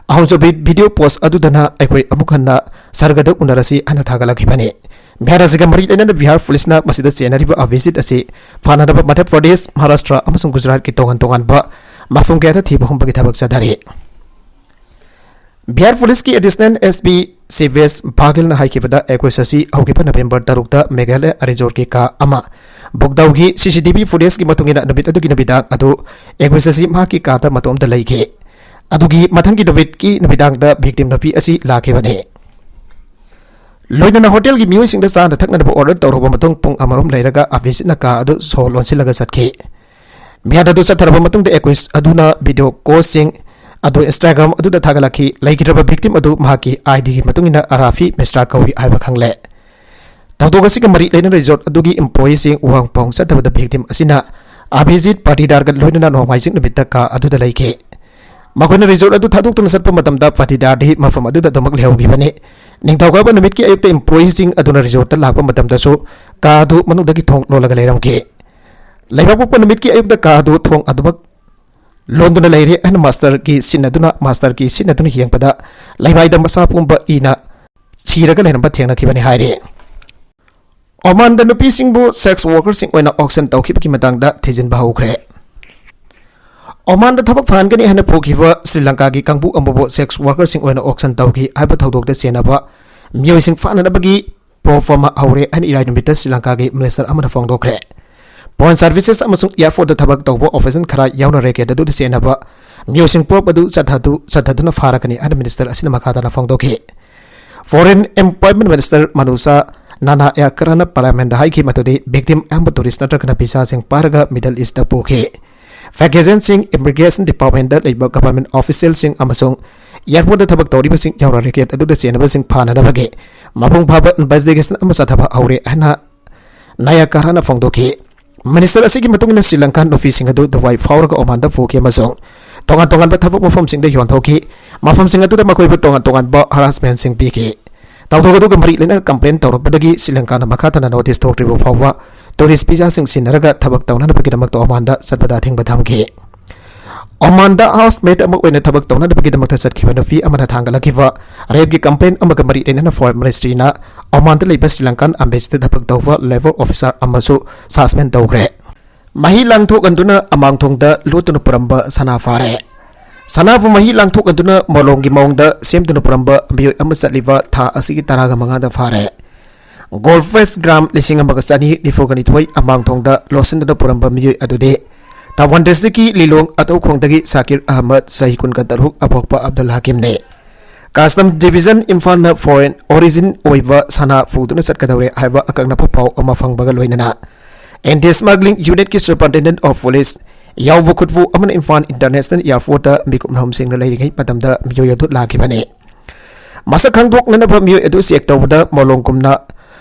ꯑꯍꯨꯝꯁꯨꯕ ꯚꯤꯗꯤꯑꯣ ꯄꯣꯁ ꯑꯗꯨꯗꯅ ꯑꯩꯈꯣꯏ ꯑꯃꯨꯛ ꯍꯟꯅ ꯁꯔꯒꯗ ꯎꯅꯔꯁꯤ ꯍꯥꯏꯅ ꯊꯥꯒꯠꯂꯛꯈꯤꯕꯅꯤ꯫ ꯃꯍꯥꯔꯥꯖꯒ ꯃꯔꯤ ꯂꯩꯅꯅ ꯕꯤꯍꯥꯔ ꯄꯨꯂꯤꯁꯅ ꯃꯁꯤꯗ ꯆꯦꯟꯅꯔꯤꯕ ꯑꯚꯤꯖꯤꯠ ꯑꯁꯤ ꯐꯥꯅꯅꯕ ꯃꯙ꯭ꯌ ꯄ꯭ꯔꯗꯦꯁ, ꯃꯍꯥꯔꯥꯁꯇ꯭ꯔ ꯑꯃꯁꯨꯡ ꯒꯨꯖꯔꯥꯠꯀꯤ ꯇꯣꯉꯥꯟ ꯇꯣꯉꯥꯟꯕ ꯃꯐꯝ ꯀꯌꯥꯗ ꯊꯤꯕ ꯍꯨꯝꯕꯒꯤ ꯊꯕꯛ ꯆꯠꯊꯔꯤ꯫ ꯕꯤꯍꯥꯔ ꯄꯨꯂꯤꯁꯀꯤ ꯑꯦꯗꯤꯁꯅꯦꯜ ꯑꯦꯁ ꯄꯤ ꯁꯤꯚꯦꯁ ꯕꯥꯘꯦꯜꯅ ꯍꯥꯏꯈꯤꯕꯗ, ꯑꯦꯀ꯭ꯌꯨꯁ ꯑꯁꯤ ꯍꯧꯈꯤꯕ ꯅꯕꯦꯝꯕꯔ ꯇꯔꯨꯛꯇ ꯃꯦꯘꯥꯂꯌ ꯔꯤꯖꯣꯔꯠꯀꯤ ꯀꯥ ꯑꯃ ꯕꯨꯛꯗꯥꯎꯒꯤ ꯁꯤ ꯁꯤ ꯇꯤ ꯚꯤ ꯐꯨꯇꯦꯖꯀꯤ ꯃꯇꯨꯡ ꯏꯟꯅ ꯅꯨꯃꯤꯠ ꯑꯗꯨꯒꯤ ꯅꯨꯃꯤꯗꯥꯡ ꯑꯗꯨ ꯑꯦꯀ꯭ꯌꯨꯁ ꯑꯁꯤ ꯃꯍꯥꯛꯀꯤ ꯀꯥꯗ ꯃꯇꯣꯝꯇ ꯂꯩꯈꯤ꯫ ꯑꯗꯨꯒꯤ ꯃꯊꯪꯒꯤ ꯅꯨꯃꯤꯠꯀꯤ ꯅꯨꯃꯤꯗꯥꯡꯗ ꯚꯤꯛꯇꯤꯝ ꯅꯨꯄꯤ ꯑꯁꯤ ꯂꯥꯛꯈꯤꯕꯅꯤ꯫ ꯂꯣꯏꯅꯅ ꯍꯣꯇꯦꯜꯒꯤ ꯃꯤꯑꯣꯏꯁꯤꯡꯗ ꯆꯥꯅ ꯊꯛꯅꯅꯕ ꯑꯣꯔꯗꯔ ꯇꯧꯔꯕ ꯃꯇꯨꯡ ꯄꯨꯡ ꯑꯃꯔꯣꯝ ꯂꯩꯔꯒ ꯑꯚꯤꯖꯤꯠꯅ ꯀꯥ ꯑꯗꯨ ꯁꯣ ꯂꯣꯟꯁꯤꯜꯂꯒ ꯆꯠꯈꯤ꯫ ꯃꯤꯍꯥꯠ ꯑꯗꯨ ꯆꯠꯊꯔꯕ ꯃꯇꯨꯡꯗ ꯑꯦꯀ꯭ꯌꯨꯁ ꯑꯗꯨꯅ ꯚꯤꯗꯤꯑꯣ ꯀꯣꯜꯁꯤꯡ ꯑꯗꯨ ꯏꯟꯁꯇꯥꯒ꯭ꯔꯥꯝ ꯑꯗꯨꯗ ꯊꯥꯒꯠꯂꯛꯈꯤ꯫ ꯂꯩꯈꯤꯗ꯭ꯔꯕ ꯚꯤꯛꯇꯤꯝ ꯑꯗꯨ ꯃꯍꯥꯛꯀꯤ ꯑꯥꯏ ꯗꯤꯒꯤ ꯃꯇꯨꯡ ꯏꯟꯅ ꯑꯔꯥꯐꯤ ꯃꯤꯁ꯭ꯔꯥ ꯀꯧꯏ ꯍꯥꯏꯕ ꯈꯪꯂꯦ꯫ ꯊꯧꯗꯣꯛ ꯑꯁꯤꯒ ꯃꯔꯤ ꯂꯩꯅꯅ ꯔꯤꯖꯣꯔꯠ ꯑꯗꯨꯒꯤ ꯏꯝꯄ꯭ꯂꯣꯌꯤꯁꯤꯡ ꯋꯥꯍꯪ ꯄꯥꯎꯍꯪ ꯆꯠꯊꯕꯗ ꯚꯤꯛꯇꯤꯝ ꯑꯁꯤꯅ ꯑꯚꯤꯖꯤꯠ ꯄꯥꯇꯤꯗꯥꯔꯒ ꯂꯣꯏꯅꯅ ꯅꯣꯡꯃꯥꯏꯖꯤꯡ ꯅꯨꯃꯤꯠꯇ ꯀꯥ ꯑꯗꯨꯗ ꯂꯩꯈꯤ꯫ ꯃꯈꯣꯏꯅ ꯔꯤꯖꯣꯔꯠ ꯑꯗꯨ ꯊꯥꯗꯣꯛꯇꯨꯅ ꯆꯠꯄ ꯃꯇꯝꯗ ꯄꯥꯇꯤꯗꯥꯔꯗꯤ ꯃꯐꯝ ꯑꯗꯨꯗ ꯑꯗꯨꯃꯛ ꯂꯩꯍꯧꯈꯤꯕꯅꯤ꯫ ꯅꯤꯡꯊꯧꯀꯥꯕ ꯅꯨꯃꯤꯠꯀꯤ ꯑꯌꯨꯛꯇ ꯏꯝꯄ꯭ꯂꯣꯌꯤꯁꯤꯡ ꯑꯗꯨꯅ ꯔꯤꯖꯣꯔꯠꯇ ꯂꯥꯛꯄ ꯃꯇꯝꯗꯁꯨ ꯀꯥ ꯑꯗꯨ ꯃꯅꯨꯡꯗꯒꯤ ꯊꯣꯡ ꯂꯣꯜꯂꯒ ꯂꯩꯔꯝꯈꯤ꯫ ꯂꯩꯕꯥꯛꯄꯣꯛꯄ ꯅꯨꯃꯤꯠꯀꯤ ꯑꯌꯨꯛꯇ ꯀꯥ ꯑꯗꯨ ꯊꯣꯡ ꯑꯗꯨꯃꯛ ꯂꯣꯟꯗꯨꯅ ꯂꯩꯔꯦ ꯍꯥꯏꯅ ꯃꯥꯁꯇꯔꯒꯤ ꯁꯤꯟ ꯑꯗꯨꯅ, ꯃꯥꯁꯇꯔꯒꯤ ꯁꯤꯟ ꯑꯗꯨꯅ ꯌꯦꯡꯕꯗ ꯂꯩꯃꯥꯏꯗ ꯃꯁꯥ ꯄꯨꯝꯕ ꯏꯅ ꯁꯤꯔꯒ ꯂꯩꯔꯝꯕ ꯊꯦꯡꯅꯈꯤꯕꯅꯤ ꯍꯥꯏꯔꯤ꯫ ꯑꯣꯃꯥꯟꯗ ꯅꯨꯄꯤꯁꯤꯡꯕꯨ ꯁꯦꯛꯁ ꯋꯥꯔꯀꯔꯁꯤꯡ ꯑꯣꯏꯅ ꯑꯣꯛꯁꯟ ꯇꯧꯈꯤꯕꯒꯤ ꯃꯇꯥꯡꯗ ꯊꯤꯖꯤꯟꯕ ꯍꯧꯈ꯭ꯔꯦ꯫ ꯑꯣꯃꯥꯟꯗ ꯊꯕꯛ ꯐꯪꯍꯟꯒꯅꯤ ꯍꯥꯏꯅ ꯄꯨꯈꯤꯕ ꯁ꯭ꯔꯤ ꯂꯪꯀꯥꯒꯤ ꯀꯥꯡꯕꯨ ꯑꯃꯕꯨ ꯁꯦꯛꯁ ꯋꯥꯔꯀꯔꯁꯤꯡ ꯑꯣꯏꯅ ꯑꯣꯛꯁꯟ ꯇꯧꯈꯤ ꯍꯥꯏꯕ ꯊꯧꯗꯣꯛꯇ ꯆꯦꯟꯅꯕ ꯃꯤꯑꯣꯏꯁꯤꯡ ꯐꯥꯅꯅꯕꯒꯤ ꯄ꯭ꯔꯣꯐꯣꯔꯃꯥ ꯍꯧꯔꯦ ꯍꯥꯏꯅ ꯏꯔꯥꯏ ꯅꯨꯃꯤꯠꯇ ꯁ꯭ꯔꯤ ꯂꯪꯀꯥꯒꯤ ꯃꯤꯅꯤꯁꯇꯔ ꯑꯃꯅ ꯐꯣꯡꯗꯣꯛꯈ꯭ꯔꯦ꯫ ꯐꯣꯔꯦꯟ ꯁꯔꯚꯤꯁꯦꯁ ꯑꯃꯁꯨꯡ ꯑꯦꯌꯔꯄꯣꯔꯠꯇ ꯊꯕꯛ ꯇꯧꯕ ꯑꯣꯐꯤꯁꯤꯌꯦꯜ ꯈꯔ ꯌꯥꯎꯅ ꯔꯦꯀꯦꯠ ꯑꯗꯨꯗ ꯆꯦꯟꯅꯕ ꯃꯤꯑꯣꯏꯁꯤꯡ ꯄ꯭ꯔꯣꯞ ꯑꯗꯨ ꯆꯠꯊꯗꯨ-, ꯆꯠꯊꯗꯨꯅ ꯐꯥꯔꯛꯀꯅꯤ ꯍꯥꯏꯅ ꯃꯤꯅꯤꯁꯇꯔ ꯑꯁꯤꯅ ꯃꯈꯥ ꯇꯥꯅ ꯐꯣꯡꯗꯣꯛꯈꯤ꯫ ꯐꯣꯔꯦꯟ ꯑꯦꯝꯄ꯭ꯂꯣꯏꯃꯦꯟꯠ ꯃꯤꯅꯤꯁꯇꯔ ꯃꯅꯨꯁꯥ ꯅꯅꯥꯌꯥꯀꯔꯅ ꯄꯥꯔꯂꯤꯌꯥꯃꯦꯟꯠꯇ ꯍꯥꯏꯈꯤ ꯃꯗꯨꯗꯤ ꯚꯤꯛꯇꯤꯝ ꯑꯌꯥꯝꯕ ꯇꯨꯔꯤꯁ꯭ꯠ ꯅꯠꯇ꯭ꯔꯒꯅ ꯚꯤꯁꯥꯁꯤꯡ ꯄꯥꯏꯔꯒ ꯃꯤꯗꯜ ꯏꯁ꯭ꯠꯇ ꯄꯨꯈꯤ꯫ ꯐꯦꯛ ꯑꯦꯖꯦꯟꯠꯁꯤꯡ, ꯏꯃꯤꯒ꯭ꯔꯦꯁꯟ ꯗꯤꯄꯥꯔꯠꯃꯦꯟꯠꯇ ꯂꯩꯕ ꯒꯚꯔꯟꯃꯦꯟꯠ ꯑꯣꯐꯤꯁꯤꯌꯦꯜꯁꯤꯡ ꯑꯃꯁꯨꯡ ꯑꯦꯌꯔꯄꯣꯔꯠꯇ ꯊꯕꯛ ꯇꯧꯔꯤꯕꯁꯤꯡ ꯌꯥꯎꯅ ꯔꯦꯀꯦꯠ ꯑꯗꯨꯗ ꯆꯦꯟꯅꯕꯁꯤꯡ ꯐꯥꯅꯅꯕꯒꯤ ꯃꯄꯨꯡ ꯐꯥꯕ ꯏꯟꯚꯦꯁꯇꯤꯒꯦꯁꯟ ꯑꯃ ꯆꯠꯊꯕ ꯍꯧꯔꯦ ꯍꯥꯏꯅ ꯅꯥꯌꯥꯀꯔꯅ ꯐꯣꯡꯗꯣꯛꯈꯤ꯫ ꯃꯤꯅꯤꯁꯇꯔ ꯑꯁꯤꯒꯤ ꯃꯇꯨꯡ ꯏꯟꯅ ꯁ꯭ꯔꯤ ꯂꯪꯀꯥꯟ ꯅꯨꯄꯤꯁꯤꯡ ꯑꯗꯨ ꯗꯨꯕꯥꯏ ꯐꯥꯎꯔꯒ ꯑꯣꯃꯥꯟꯗ ꯄꯨꯈꯤ ꯑꯃꯁꯨꯡ ꯇꯣꯉꯥꯟ ꯇꯣꯉꯥꯟꯕ ꯊꯕꯛ ꯃꯐꯝꯁꯤꯡꯗ ꯌꯣꯟꯊꯣꯛꯈꯤ꯫ ꯃꯐꯝꯁꯤꯡ ꯑꯗꯨꯗ ꯃꯈꯣꯏꯕꯨ ꯇꯣꯉꯥꯟ ꯇꯣꯉꯥꯟꯕ ꯍꯔꯥꯁꯃꯦꯟꯠꯁꯤꯡ ꯄꯤꯈꯤ꯫ ꯊꯧꯗꯣꯛ ꯑꯗꯨꯒ ꯃꯔꯤ ꯂꯩꯅꯅ ꯀꯝꯄ꯭ꯂꯦꯟ ꯇꯧꯔꯛꯄꯗꯒꯤ ꯁ꯭ꯔꯤ ꯂꯪꯀꯥꯅ ꯃꯈꯥ ꯇꯥꯅ ꯅꯣꯇꯤꯁ ꯊꯣꯛꯇ꯭ꯔꯤꯕ ꯐꯥꯎꯕ ꯇꯨꯔꯤꯁ꯭ꯠ ꯚꯤꯁꯥꯁꯤꯡ ꯁꯤꯟꯅꯔꯒ ꯊꯕꯛ ꯇꯧꯅꯅꯕꯒꯤꯗꯃꯛꯇ ꯑꯣꯃꯥꯟꯗ ꯆꯠꯄꯗ ꯑꯊꯤꯡꯕ ꯊꯝꯈꯤ꯫ ꯑꯣꯃꯥꯟꯗ ꯍꯥꯎꯁꯃꯦꯠ ꯑꯃ ꯑꯣꯏꯅ ꯊꯕꯛ ꯇꯧꯅꯅꯕꯒꯤꯗꯃꯛꯇ ꯆꯠꯈꯤꯕ ꯅꯨꯄꯤ ꯑꯃꯅ ꯊꯥꯡꯒꯠꯂꯛꯈꯤꯕ ꯔꯦꯞꯀꯤ ꯀꯝꯄ꯭ꯂꯦꯟ ꯑꯃꯒ ꯃꯔꯤ ꯂꯩꯅꯅ ꯐꯣꯔꯦꯟ ꯃꯤꯅꯤꯁꯇ꯭ꯔꯤꯅ ꯑꯣꯃꯥꯟꯗ ꯂꯩꯕ ꯁ꯭ꯔꯤ ꯂꯪꯀꯥꯟ ꯑꯦꯝꯕꯦꯁꯤꯗ ꯊꯕꯛ ꯇꯧꯕ ꯂꯦꯕꯔ ꯑꯣꯐꯤꯁꯥꯔ ꯑꯃꯁꯨ ꯁꯁꯄꯦꯟ ꯇꯧꯈ꯭ꯔꯦ꯫ ꯃꯍꯤ ꯂꯥꯡꯊꯣꯛꯍꯟꯗꯨꯅ ꯑꯃꯥꯡꯊꯣꯡꯗ ꯂꯣꯠꯇꯨꯅ ꯄꯨꯔꯝꯕ ꯁꯅꯥ ꯐꯥꯔꯦ꯫ ꯁꯅꯥꯕꯨ ꯃꯍꯤ ꯂꯥꯡꯊꯣꯛꯍꯟꯗꯨꯅ ꯃꯣꯂꯣꯝꯒꯤ ꯃꯑꯣꯡꯗ ꯁꯦꯝꯗꯨꯅ ꯄꯨꯔꯝꯕ ꯃꯤꯑꯣꯏ ꯑꯃ ꯆꯠꯂꯤꯕ ꯊꯥ ꯑꯁꯤꯒꯤ ꯇꯔꯥꯒ ꯃꯉꯥꯗ ꯐꯥꯔꯦ꯫ ꯒꯣꯜꯐ ꯐꯦꯁ ꯒ꯭ꯔꯥꯝ ꯂꯤꯁꯤꯡ ꯑꯃꯒ ꯆꯅꯤ ꯅꯤꯐꯨꯒ ꯅꯤꯊꯣꯏ ꯑꯃꯥꯡꯊꯣꯡꯗ ꯂꯣꯠꯁꯤꯟꯗꯨꯅ ꯄꯨꯔꯝꯕ ꯃꯤꯑꯣꯏ ꯑꯗꯨꯗꯤ ꯊꯧꯕꯥꯜ ꯗꯤꯁꯇ꯭ꯔꯤꯛꯀꯤ ꯂꯤꯂꯣꯡ ꯑꯇꯧꯈꯣꯡꯗꯒꯤ ꯁꯥꯀꯤꯔ ꯑꯍꯃꯗ, ꯆꯍꯤ ꯀꯨꯟꯒ ꯇꯔꯨꯛ, ꯑꯄꯣꯛꯄ ꯑꯕꯗꯨꯜ ꯍꯀꯤꯝꯅꯤ꯫ ꯀꯁꯇꯝ ꯗꯤꯚꯤꯖꯟ ꯏꯝꯐꯥꯜꯅ ꯐꯣꯔꯦꯟ ꯑꯣꯔꯤꯖꯤꯟ ꯑꯣꯏꯕ ꯁꯅꯥ ꯄꯨꯗꯨꯅ ꯆꯠꯀꯗꯧꯔꯦ ꯍꯥꯏꯕ ꯑꯀꯛꯅꯕ ꯄꯥꯎ ꯑꯃ ꯐꯪꯕꯒ ꯂꯣꯏꯅꯅ ꯑꯦꯟꯇꯤ ꯁ꯭ꯃꯒ꯭ꯂꯤꯡ ꯌꯨꯅꯤꯠꯀꯤ ꯁꯨꯄꯔꯤꯟꯇꯦꯟꯗꯦꯟꯠ ꯑꯣꯐ ꯄꯨꯂꯤꯁ ꯌꯥꯎꯕ ꯈꯨꯠꯄꯨ ꯑꯃꯅ ꯏꯝꯐꯥꯜ ꯏꯟꯇꯔꯅꯦꯁꯅꯦꯜ ꯑꯦꯌꯔꯄꯣꯔꯠꯇ ꯃꯤꯀꯨꯞ ꯅꯍꯨꯝꯁꯤꯡꯅ ꯂꯩꯔꯤꯉꯩ ꯃꯇꯝꯗ ꯃꯤꯑꯣꯏ ꯑꯗꯨ ꯂꯥꯛꯈꯤꯕꯅꯤ꯫ ꯃꯁꯛ ꯈꯪꯗꯣꯛꯅꯅꯕ ꯃꯤꯑꯣꯏ ꯑꯗꯨ ꯆꯦꯛ ꯇꯧꯕꯗ ꯃꯣꯂꯣꯝꯒꯨꯝꯅ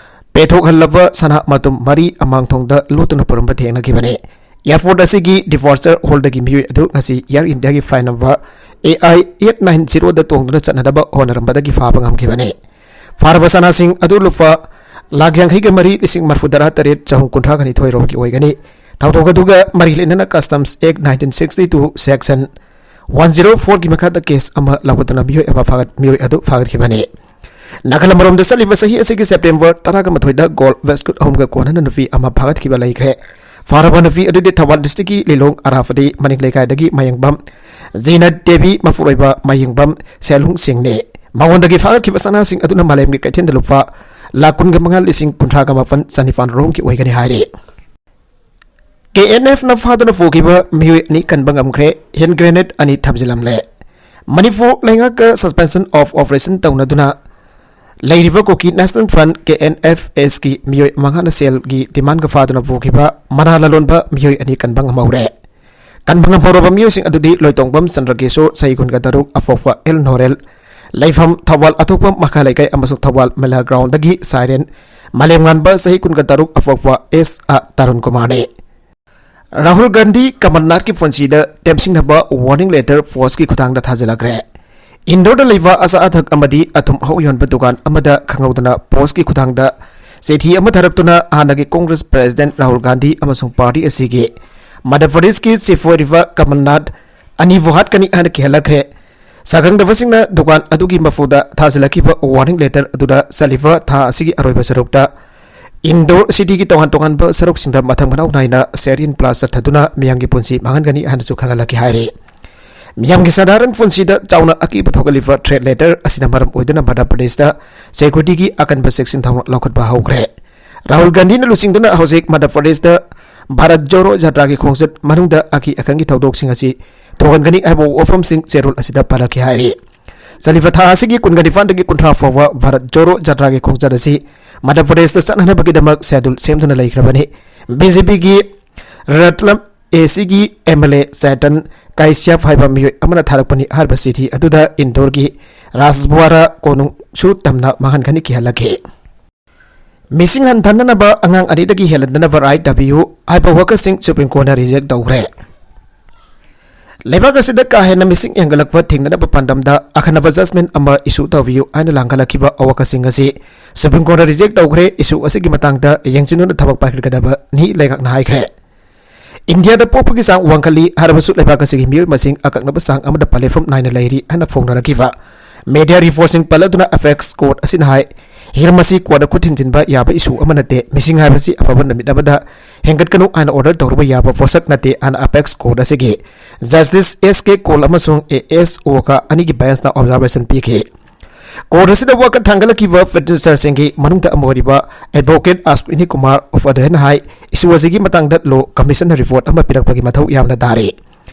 ꯄꯦꯊꯣꯛꯍꯜꯂꯕ ꯁꯅꯥ ꯃꯇꯨꯝ ꯃꯔꯤ ꯑꯃꯥꯡꯊꯣꯡꯗ ꯂꯣꯠꯇꯨꯅ ꯄꯨꯔꯝꯕ ꯊꯦꯡꯅꯈꯤꯕꯅꯤ꯫ ꯑꯦꯌꯔꯄꯣꯔꯠ ꯑꯁꯤꯒꯤ ꯗꯤꯄꯥꯔꯆꯔ ꯍꯣꯜꯗꯒꯤ ꯃꯤꯑꯣꯏ ꯑꯗꯨ ꯉꯁꯤ ꯑꯦꯌꯔ ꯏꯟꯗꯤꯌꯥꯒꯤ flight number A I eight nine ꯖꯤꯔꯣꯗ ꯇꯣꯡꯗꯨꯅ ꯆꯠꯅꯅꯕ ꯍꯣꯠꯅꯔꯝꯕꯗꯒꯤ ꯐꯥꯕ ꯉꯝꯈꯤꯕꯅꯤ꯫ ꯐꯥꯔꯕ ꯁꯅꯥꯁꯤꯡ ꯑꯗꯨ ꯂꯨꯄꯥ ꯂꯥꯈ ꯌꯥꯡꯈꯩꯒ ꯃꯔꯤ, ꯂꯤꯁꯤꯡ ꯃꯔꯤꯐꯨ ꯇꯔꯥ ꯇꯔꯦꯠ, ꯆꯍꯨꯝ ꯀꯨꯟꯊ꯭ꯔꯥꯒ ꯅꯤꯊꯣꯏ ꯔꯣꯝꯒꯤ ꯑꯣꯏꯒꯅꯤ꯫ ꯊꯧꯗꯣꯛ ꯑꯗꯨꯒ ꯃꯔꯤ ꯂꯩꯅꯅ customs act nineteen sixty two section one zero ꯐꯣꯔꯒꯤ ꯃꯈꯥꯗ ꯀꯦꯁ ꯑꯃ ꯂꯧꯈꯠꯇꯨꯅ ꯃꯤꯑꯣꯏ ꯑꯃ ꯐꯥꯒꯠ-, ꯃꯤꯑꯣꯏ ꯑꯗꯨ ꯐꯥꯒꯠꯈꯤꯕꯅꯤ꯫ ꯅꯥꯒꯥꯂꯝ ꯃꯔꯣꯝꯗ ꯆꯠꯂꯤꯕ ꯆꯍꯤ ꯑꯁꯤꯒꯤ ꯁꯦꯞꯇꯦꯝꯕꯔ ꯇꯔꯥꯒ ꯃꯥꯊꯣꯏꯗ ꯒꯣꯜ ꯕꯤꯁꯀꯨꯠ ꯑꯍꯨꯝꯒ ꯀꯣꯟꯅꯅ ꯅꯨꯄꯤ ꯑꯃ ꯐꯥꯒꯠꯈꯤꯕ ꯂꯩꯈ꯭ꯔꯦ꯫ ꯐꯥꯔꯕ ꯅꯨꯄꯤ ꯑꯗꯨꯗꯤ ꯊꯧꯕꯥꯜ ꯗꯤꯁꯇ꯭ꯔꯤꯛꯀꯤ ꯂꯤꯂꯣꯡ ꯑꯔꯥꯐꯗꯤ ꯃꯅꯤꯡ ꯂꯩꯀꯥꯏꯗꯒꯤ ꯃꯌꯦꯡꯕꯝ ꯖꯤꯅ ꯗꯦꯕꯤ ꯃꯄꯨꯔꯣꯏꯕ ꯃꯌꯦꯡꯕꯝ ꯁꯦꯜꯍꯨꯡ ꯁꯤꯡꯅꯤ꯫ ꯃꯉꯣꯟꯗꯒꯤ ꯐꯥꯒꯠꯈꯤꯕ ꯁꯅꯥꯁꯤꯡ ꯑꯗꯨꯅ ꯃꯥꯂꯦꯝꯒꯤ ꯀꯩꯊꯦꯜꯗ ꯂꯨꯄꯥ ꯂꯥꯈ ꯀꯨꯟꯒ ꯃꯉꯥ ꯂꯤꯁꯤꯡ ꯀꯨꯟꯊ꯭ꯔꯥꯒ ꯃꯥꯄꯟ ꯆꯅꯤꯄꯥꯟ ꯔꯣꯝꯒꯤ ꯑꯣꯏꯒꯅꯤ ꯍꯥꯏꯔꯤ꯫ ꯀꯦ ꯑꯦꯟ ꯑꯦꯐꯅ ꯐꯥꯗꯨꯅ ꯄꯨꯈꯤꯕ ꯃꯤꯑꯣꯏ ꯑꯅꯤ ꯀꯟꯕ ꯉꯝꯈ꯭ꯔꯦ꯫ ꯍꯦꯟ ꯒ꯭ꯔꯦꯅꯦꯗ ꯑꯅꯤ ꯊꯝꯖꯤꯜꯂꯝꯂꯦ꯫ ꯃꯅꯤꯄꯨꯔ ꯂꯩꯉꯥꯛꯀ suspension of operation ꯇꯧꯅꯗꯨꯅ ꯂꯩꯔꯤꯕ Kuki national front, K N F ꯑꯦꯁꯀꯤ ꯃꯤꯑꯣꯏ ꯃꯉꯥꯅ ꯁꯦꯜꯒꯤ ꯗꯤꯃꯥꯟꯒ ꯐꯥꯗꯨꯅ ꯄꯨꯈꯤꯕ ꯃꯅꯥ ꯂꯂꯣꯟꯕ ꯃꯤꯑꯣꯏ ꯑꯅꯤ ꯀꯟꯕ ꯉꯝꯍꯧꯔꯦ꯫ ꯀꯟꯕ ꯉꯝꯍꯧꯔꯕ ꯃꯤꯑꯣꯏꯁꯤꯡ ꯑꯗꯨꯗꯤ ꯂꯣꯏꯇꯣꯡꯕꯝ ꯆꯟꯗ꯭ꯔꯀꯤꯁꯣꯔ, ꯆꯍꯤ ꯀꯨꯟꯒ ꯇꯔꯨꯛ, ꯑꯄꯣꯛꯄ ꯑꯦꯜ ꯅꯣꯔꯦꯜ, ꯂꯩꯐꯝ ꯊꯧꯕꯥꯜ ꯑꯇꯣꯞꯄ ꯃꯈꯥ ꯂꯩꯀꯥꯏ ꯑꯃꯁꯨꯡ ꯊꯧꯕꯥꯜ ꯃꯦꯂꯥ ꯒ꯭ꯔꯥꯎꯟꯗꯒꯤ ꯁꯥꯏꯔꯦꯟ ꯃꯥꯂꯦꯝꯉꯥꯟꯕ, ꯆꯍꯤ ꯀꯨꯟꯒ ꯇꯔꯨꯛ, ꯑꯄꯣꯛꯄ ꯑꯦꯁ ꯑꯥ ꯇꯔꯨꯟ ꯀꯨꯃꯥꯔꯅꯤ꯫ ꯔꯥꯍꯨꯜ ꯒꯥꯟꯙꯤ ꯀꯃꯜꯅꯥꯊꯀꯤ ꯄꯨꯟꯁꯤꯗ ꯇꯦꯝꯁꯤꯡꯅꯕ warning letter ꯄꯣꯁꯀꯤ ꯈꯨꯊꯥꯡꯗ ꯊꯥꯖꯤꯜꯂꯛꯈ꯭ꯔꯦ꯫ ꯏꯟꯗꯣꯔꯗ ꯂꯩꯕ ꯑꯆꯥ ꯑꯊꯛ ꯑꯃꯗꯤ ꯑꯊꯨꯝ ꯑꯍꯥꯎ ꯌꯣꯟꯕ ꯗꯨꯀꯥꯟ ꯑꯃꯗ ꯈꯪꯍꯧꯗꯅ ꯄꯣꯁꯀꯤ ꯈꯨꯊꯥꯡꯗ ꯆꯤꯊꯤ ꯑꯃ ꯊꯥꯔꯛꯇꯨꯅ ꯍꯥꯟꯅꯒꯤ ꯀꯣꯡꯒ꯭ꯔꯦꯁ ꯄ꯭ꯔꯦꯁꯤꯗꯦꯟꯠ ꯔꯥꯍꯨꯜ ꯒꯥꯟꯙꯤ ꯑꯃꯁꯨꯡ ꯄꯥꯔꯇꯤ ꯑꯁꯤꯒꯤ ꯃꯙ꯭ꯌ ꯄ꯭ꯔꯗꯦꯁꯀꯤ ꯆꯤꯐ ꯑꯣꯏꯔꯤꯕ ꯀꯃꯜꯅꯥꯊ ꯑꯅꯤꯕꯨ ꯍꯥꯠꯀꯅꯤ ꯍꯥꯏꯅ ꯀꯤꯍꯜꯂꯛꯈ꯭ꯔꯦ꯫ ꯁꯥꯈꯪꯗꯕꯁꯤꯡꯅ ꯗꯨꯀꯥꯟ ꯑꯗꯨꯒꯤ ꯃꯄꯨꯗ ꯊꯥꯖꯤꯜꯂꯛꯈꯤꯕ warning letter ꯑꯗꯨꯗ ꯆꯠꯂꯤꯕ ꯊꯥ ꯑꯁꯤꯒꯤ ꯑꯔꯣꯏꯕ ꯁꯔꯨꯛꯇ ꯏꯟꯗꯣꯔ ꯁꯤꯇꯤꯒꯤ ꯇꯣꯉꯥꯟ ꯇꯣꯉꯥꯟꯕ ꯁꯔꯨꯛꯁꯤꯡꯗ ꯃꯊꯪ ꯃꯅꯥꯎ ꯅꯥꯏꯅ sarin blast ꯆꯠꯊꯗꯨꯅ ꯃꯤꯌꯥꯝꯒꯤ ꯄꯨꯟꯁꯤ ꯃꯥꯡꯍꯟꯒꯅꯤ ꯍꯥꯏꯅꯁꯨ ꯈꯪꯍꯜꯂꯛꯈꯤ ꯍꯥꯏꯔꯤ꯫ ꯃꯤꯌꯥꯝꯒꯤ ꯁꯥꯙꯥꯔꯟ ꯄꯨꯟꯁꯤꯗ ꯆꯥꯎꯅ ꯑꯀꯤꯕ ꯊꯣꯛꯍꯜꯂꯤꯕ threat letter ꯑꯁꯤꯅ ꯃꯔꯝ ꯑꯣꯏꯗꯨꯅ ꯃꯙ꯭ꯌ ꯄ꯭ꯔꯗꯦꯁꯇ securityꯒꯤ ꯑꯀꯟꯕ ꯆꯦꯛꯁꯤꯟ ꯊꯧꯔꯥꯡ ꯂꯧꯈꯠꯄ ꯍꯧꯈ꯭ꯔꯦ꯫ ꯔꯥꯍꯨꯜ ꯒꯥꯟꯙꯤꯅ ꯂꯨꯆꯤꯡꯗꯨꯅ ꯍꯧꯖꯤꯛ ꯃꯙ꯭ꯌ ꯄ꯭ꯔꯗꯦꯁꯇ ꯚꯥꯔꯠ ꯖꯣꯔꯣ ꯖꯥꯇ꯭ꯔꯥꯒꯤ ꯈꯣꯡꯆꯠ ꯃꯅꯨꯡꯗ ꯑꯀꯤ ꯑꯈꯪꯒꯤ ꯊꯧꯗꯣꯛꯁꯤꯡ ꯑꯁꯤ ꯊꯣꯛꯍꯟꯒꯅꯤ ꯍꯥꯏꯕ ꯋꯥꯐꯝꯁꯤꯡ ꯆꯦꯔꯣꯜ ꯑꯁꯤꯗ ꯄꯜꯂꯛꯈꯤ ꯍꯥꯏꯔꯤ꯫ ꯆꯠꯂꯤꯕ ꯊꯥ ꯑꯁꯤꯒꯤ ꯀꯨꯟꯒ ꯅꯤꯄꯥꯟꯗꯒꯤ ꯀꯨꯟꯊ꯭ꯔꯥ ꯐꯥꯎꯕ ꯚꯥꯔꯠ ꯖꯣꯔꯣ ꯖꯥꯇ꯭ꯔꯥꯒꯤ ꯈꯣꯡꯆꯠ ꯑꯁꯤ ꯃꯙ꯭ꯌ ꯄ꯭ꯔꯗꯦꯁꯇ ꯆꯠꯅꯅꯕꯒꯤꯗꯃꯛ schedule ꯁꯦꯝꯗꯨꯅ ꯂꯩꯈ꯭ꯔꯕꯅꯤ꯫ ꯕꯤ ꯖꯦ ꯄꯤꯒꯤ ꯔꯠꯂꯝ ꯑꯦ ꯁꯤꯒꯤ ꯑꯦꯝ ꯑꯦꯜ ꯑꯦ ꯆꯦꯇꯟ ꯀꯥꯏꯁ꯭ꯌꯞ ꯍꯥꯏꯕ ꯃꯤꯑꯣꯏ ꯑꯃꯅ ꯊꯥꯔꯛꯄꯅꯤ ꯍꯥꯏꯔꯤꯕ ꯆꯤꯊꯤ ꯑꯗꯨꯗ ꯏꯟꯗꯣꯔꯒꯤ ꯔꯥꯖꯕꯨꯋꯥꯔꯥ ꯀꯣꯅꯨꯡꯁꯨ ꯇꯝꯅ ꯃꯥꯡꯍꯟꯒꯅꯤ ꯀꯤꯍꯜꯂꯛꯈꯤ꯫ ꯃꯤꯁꯤꯡ ꯍꯟꯊꯅꯅꯕ ꯑꯉꯥꯡ ꯑꯅꯤꯗꯒꯤ ꯍꯦꯜꯍꯟꯗꯅꯕ right ꯇꯥꯕꯤꯌꯨ ꯍꯥꯏꯕ ꯋꯥꯀꯠꯁꯤꯡ ꯁꯨꯄ꯭ꯔꯤꯝ ꯀꯣꯔꯠꯅ reject ꯇꯧꯈ꯭ꯔꯦ꯫ ꯂꯩꯕꯥꯛ ꯑꯁꯤꯗ ꯀꯥ ꯍꯦꯟꯅ ꯃꯤꯁꯤꯡ ꯍꯦꯟꯒꯠꯂꯛꯄ ꯊꯤꯡꯅꯅꯕ ꯄꯥꯟꯗꯝꯗ ꯑꯈꯟꯅꯕ judgment ꯑꯃ issue ꯇꯧꯕꯤꯌꯨ ꯍꯥꯏꯅ ꯂꯥꯡꯈꯠꯂꯛꯈꯤꯕ ꯋꯥꯀꯠꯁꯤꯡ ꯑꯁꯤ ꯁꯨꯄ꯭ꯔꯤꯝ ꯀꯣꯔꯠꯅ reject ꯇꯧꯈ꯭ꯔꯦ꯫ Issue ꯑꯁꯤꯒꯤ ꯃꯇꯥꯡꯗ ꯌꯦꯡꯁꯤꯟꯗꯨꯅ ꯊꯕꯛ ꯄꯥꯏꯈꯠꯀꯗꯕꯅꯤ ꯂꯩꯉꯥꯛꯅ ꯍꯥꯏꯈ꯭ꯔꯦ꯫ ꯏꯟꯗꯤꯌꯥꯗ ꯄꯣꯛꯄꯒꯤ ꯆꯥꯡ ꯋꯥꯡꯈꯠꯂꯤ ꯍꯥꯏꯔꯕꯁꯨ ꯂꯩꯕꯥꯛ ꯑꯁꯤꯒꯤ ꯃꯤꯑꯣꯏ ꯃꯁꯤꯡ ꯑꯀꯛꯅꯕ ꯆꯥꯡ ꯑꯃꯗ ꯄꯂꯦꯐꯝ ꯅꯥꯏꯅ ꯂꯩꯔꯤ ꯍꯥꯏꯅ ꯐꯣꯡꯅꯔꯛꯈꯤꯕ Media reportꯁꯤꯡ ꯄꯜꯂꯗꯨꯅ Apex Court ꯑꯁꯤꯅ ꯍꯥꯏ, ꯍꯤꯔꯝ ꯑꯁꯤ ꯀꯣꯔꯠꯇ ꯈꯨꯠ ꯊꯤꯟꯖꯤꯟꯕ ꯌꯥꯕ issue ꯑꯃ ꯅꯠꯇꯦ, ꯃꯤꯁꯤꯡ ꯍꯥꯏꯕꯁꯤ ꯑꯐꯕ ꯅꯨꯃꯤꯠ ꯑꯃꯗ ꯍꯦꯟꯒꯠꯀꯅꯨ ꯍꯥꯏꯅ order ꯇꯧꯔꯨꯕ ꯌꯥꯕ ꯄꯣꯠꯁꯛ ꯅꯠꯇꯦ ꯍꯥꯏꯅ Apex Court ꯑꯁꯤꯒꯤ Justice S K Kaul ꯑꯃꯁꯨꯡ A S Oka ꯑꯅꯤꯒꯤ benchꯅ observation ꯄꯤꯈꯤ꯫ Court ꯑꯁꯤꯗ ꯋꯥꯀꯠ ꯊꯥꯡꯒꯠꯂꯛꯈꯤꯕ petitionerꯁꯤꯡꯒꯤ ꯃꯅꯨꯡꯗ ꯑꯃ ꯑꯣꯏꯔꯤꯕ Advocate Ashwini Kumar Upadhyayna ꯍꯥꯏ, issue ꯑꯁꯤꯒꯤ ꯃꯇꯥꯡꯗ Law Commissionꯅ report ꯑꯃ ꯄꯤꯔꯛꯄꯒꯤ ꯃꯊꯧ ꯌꯥꯝꯅ ꯇꯥꯔꯤ꯫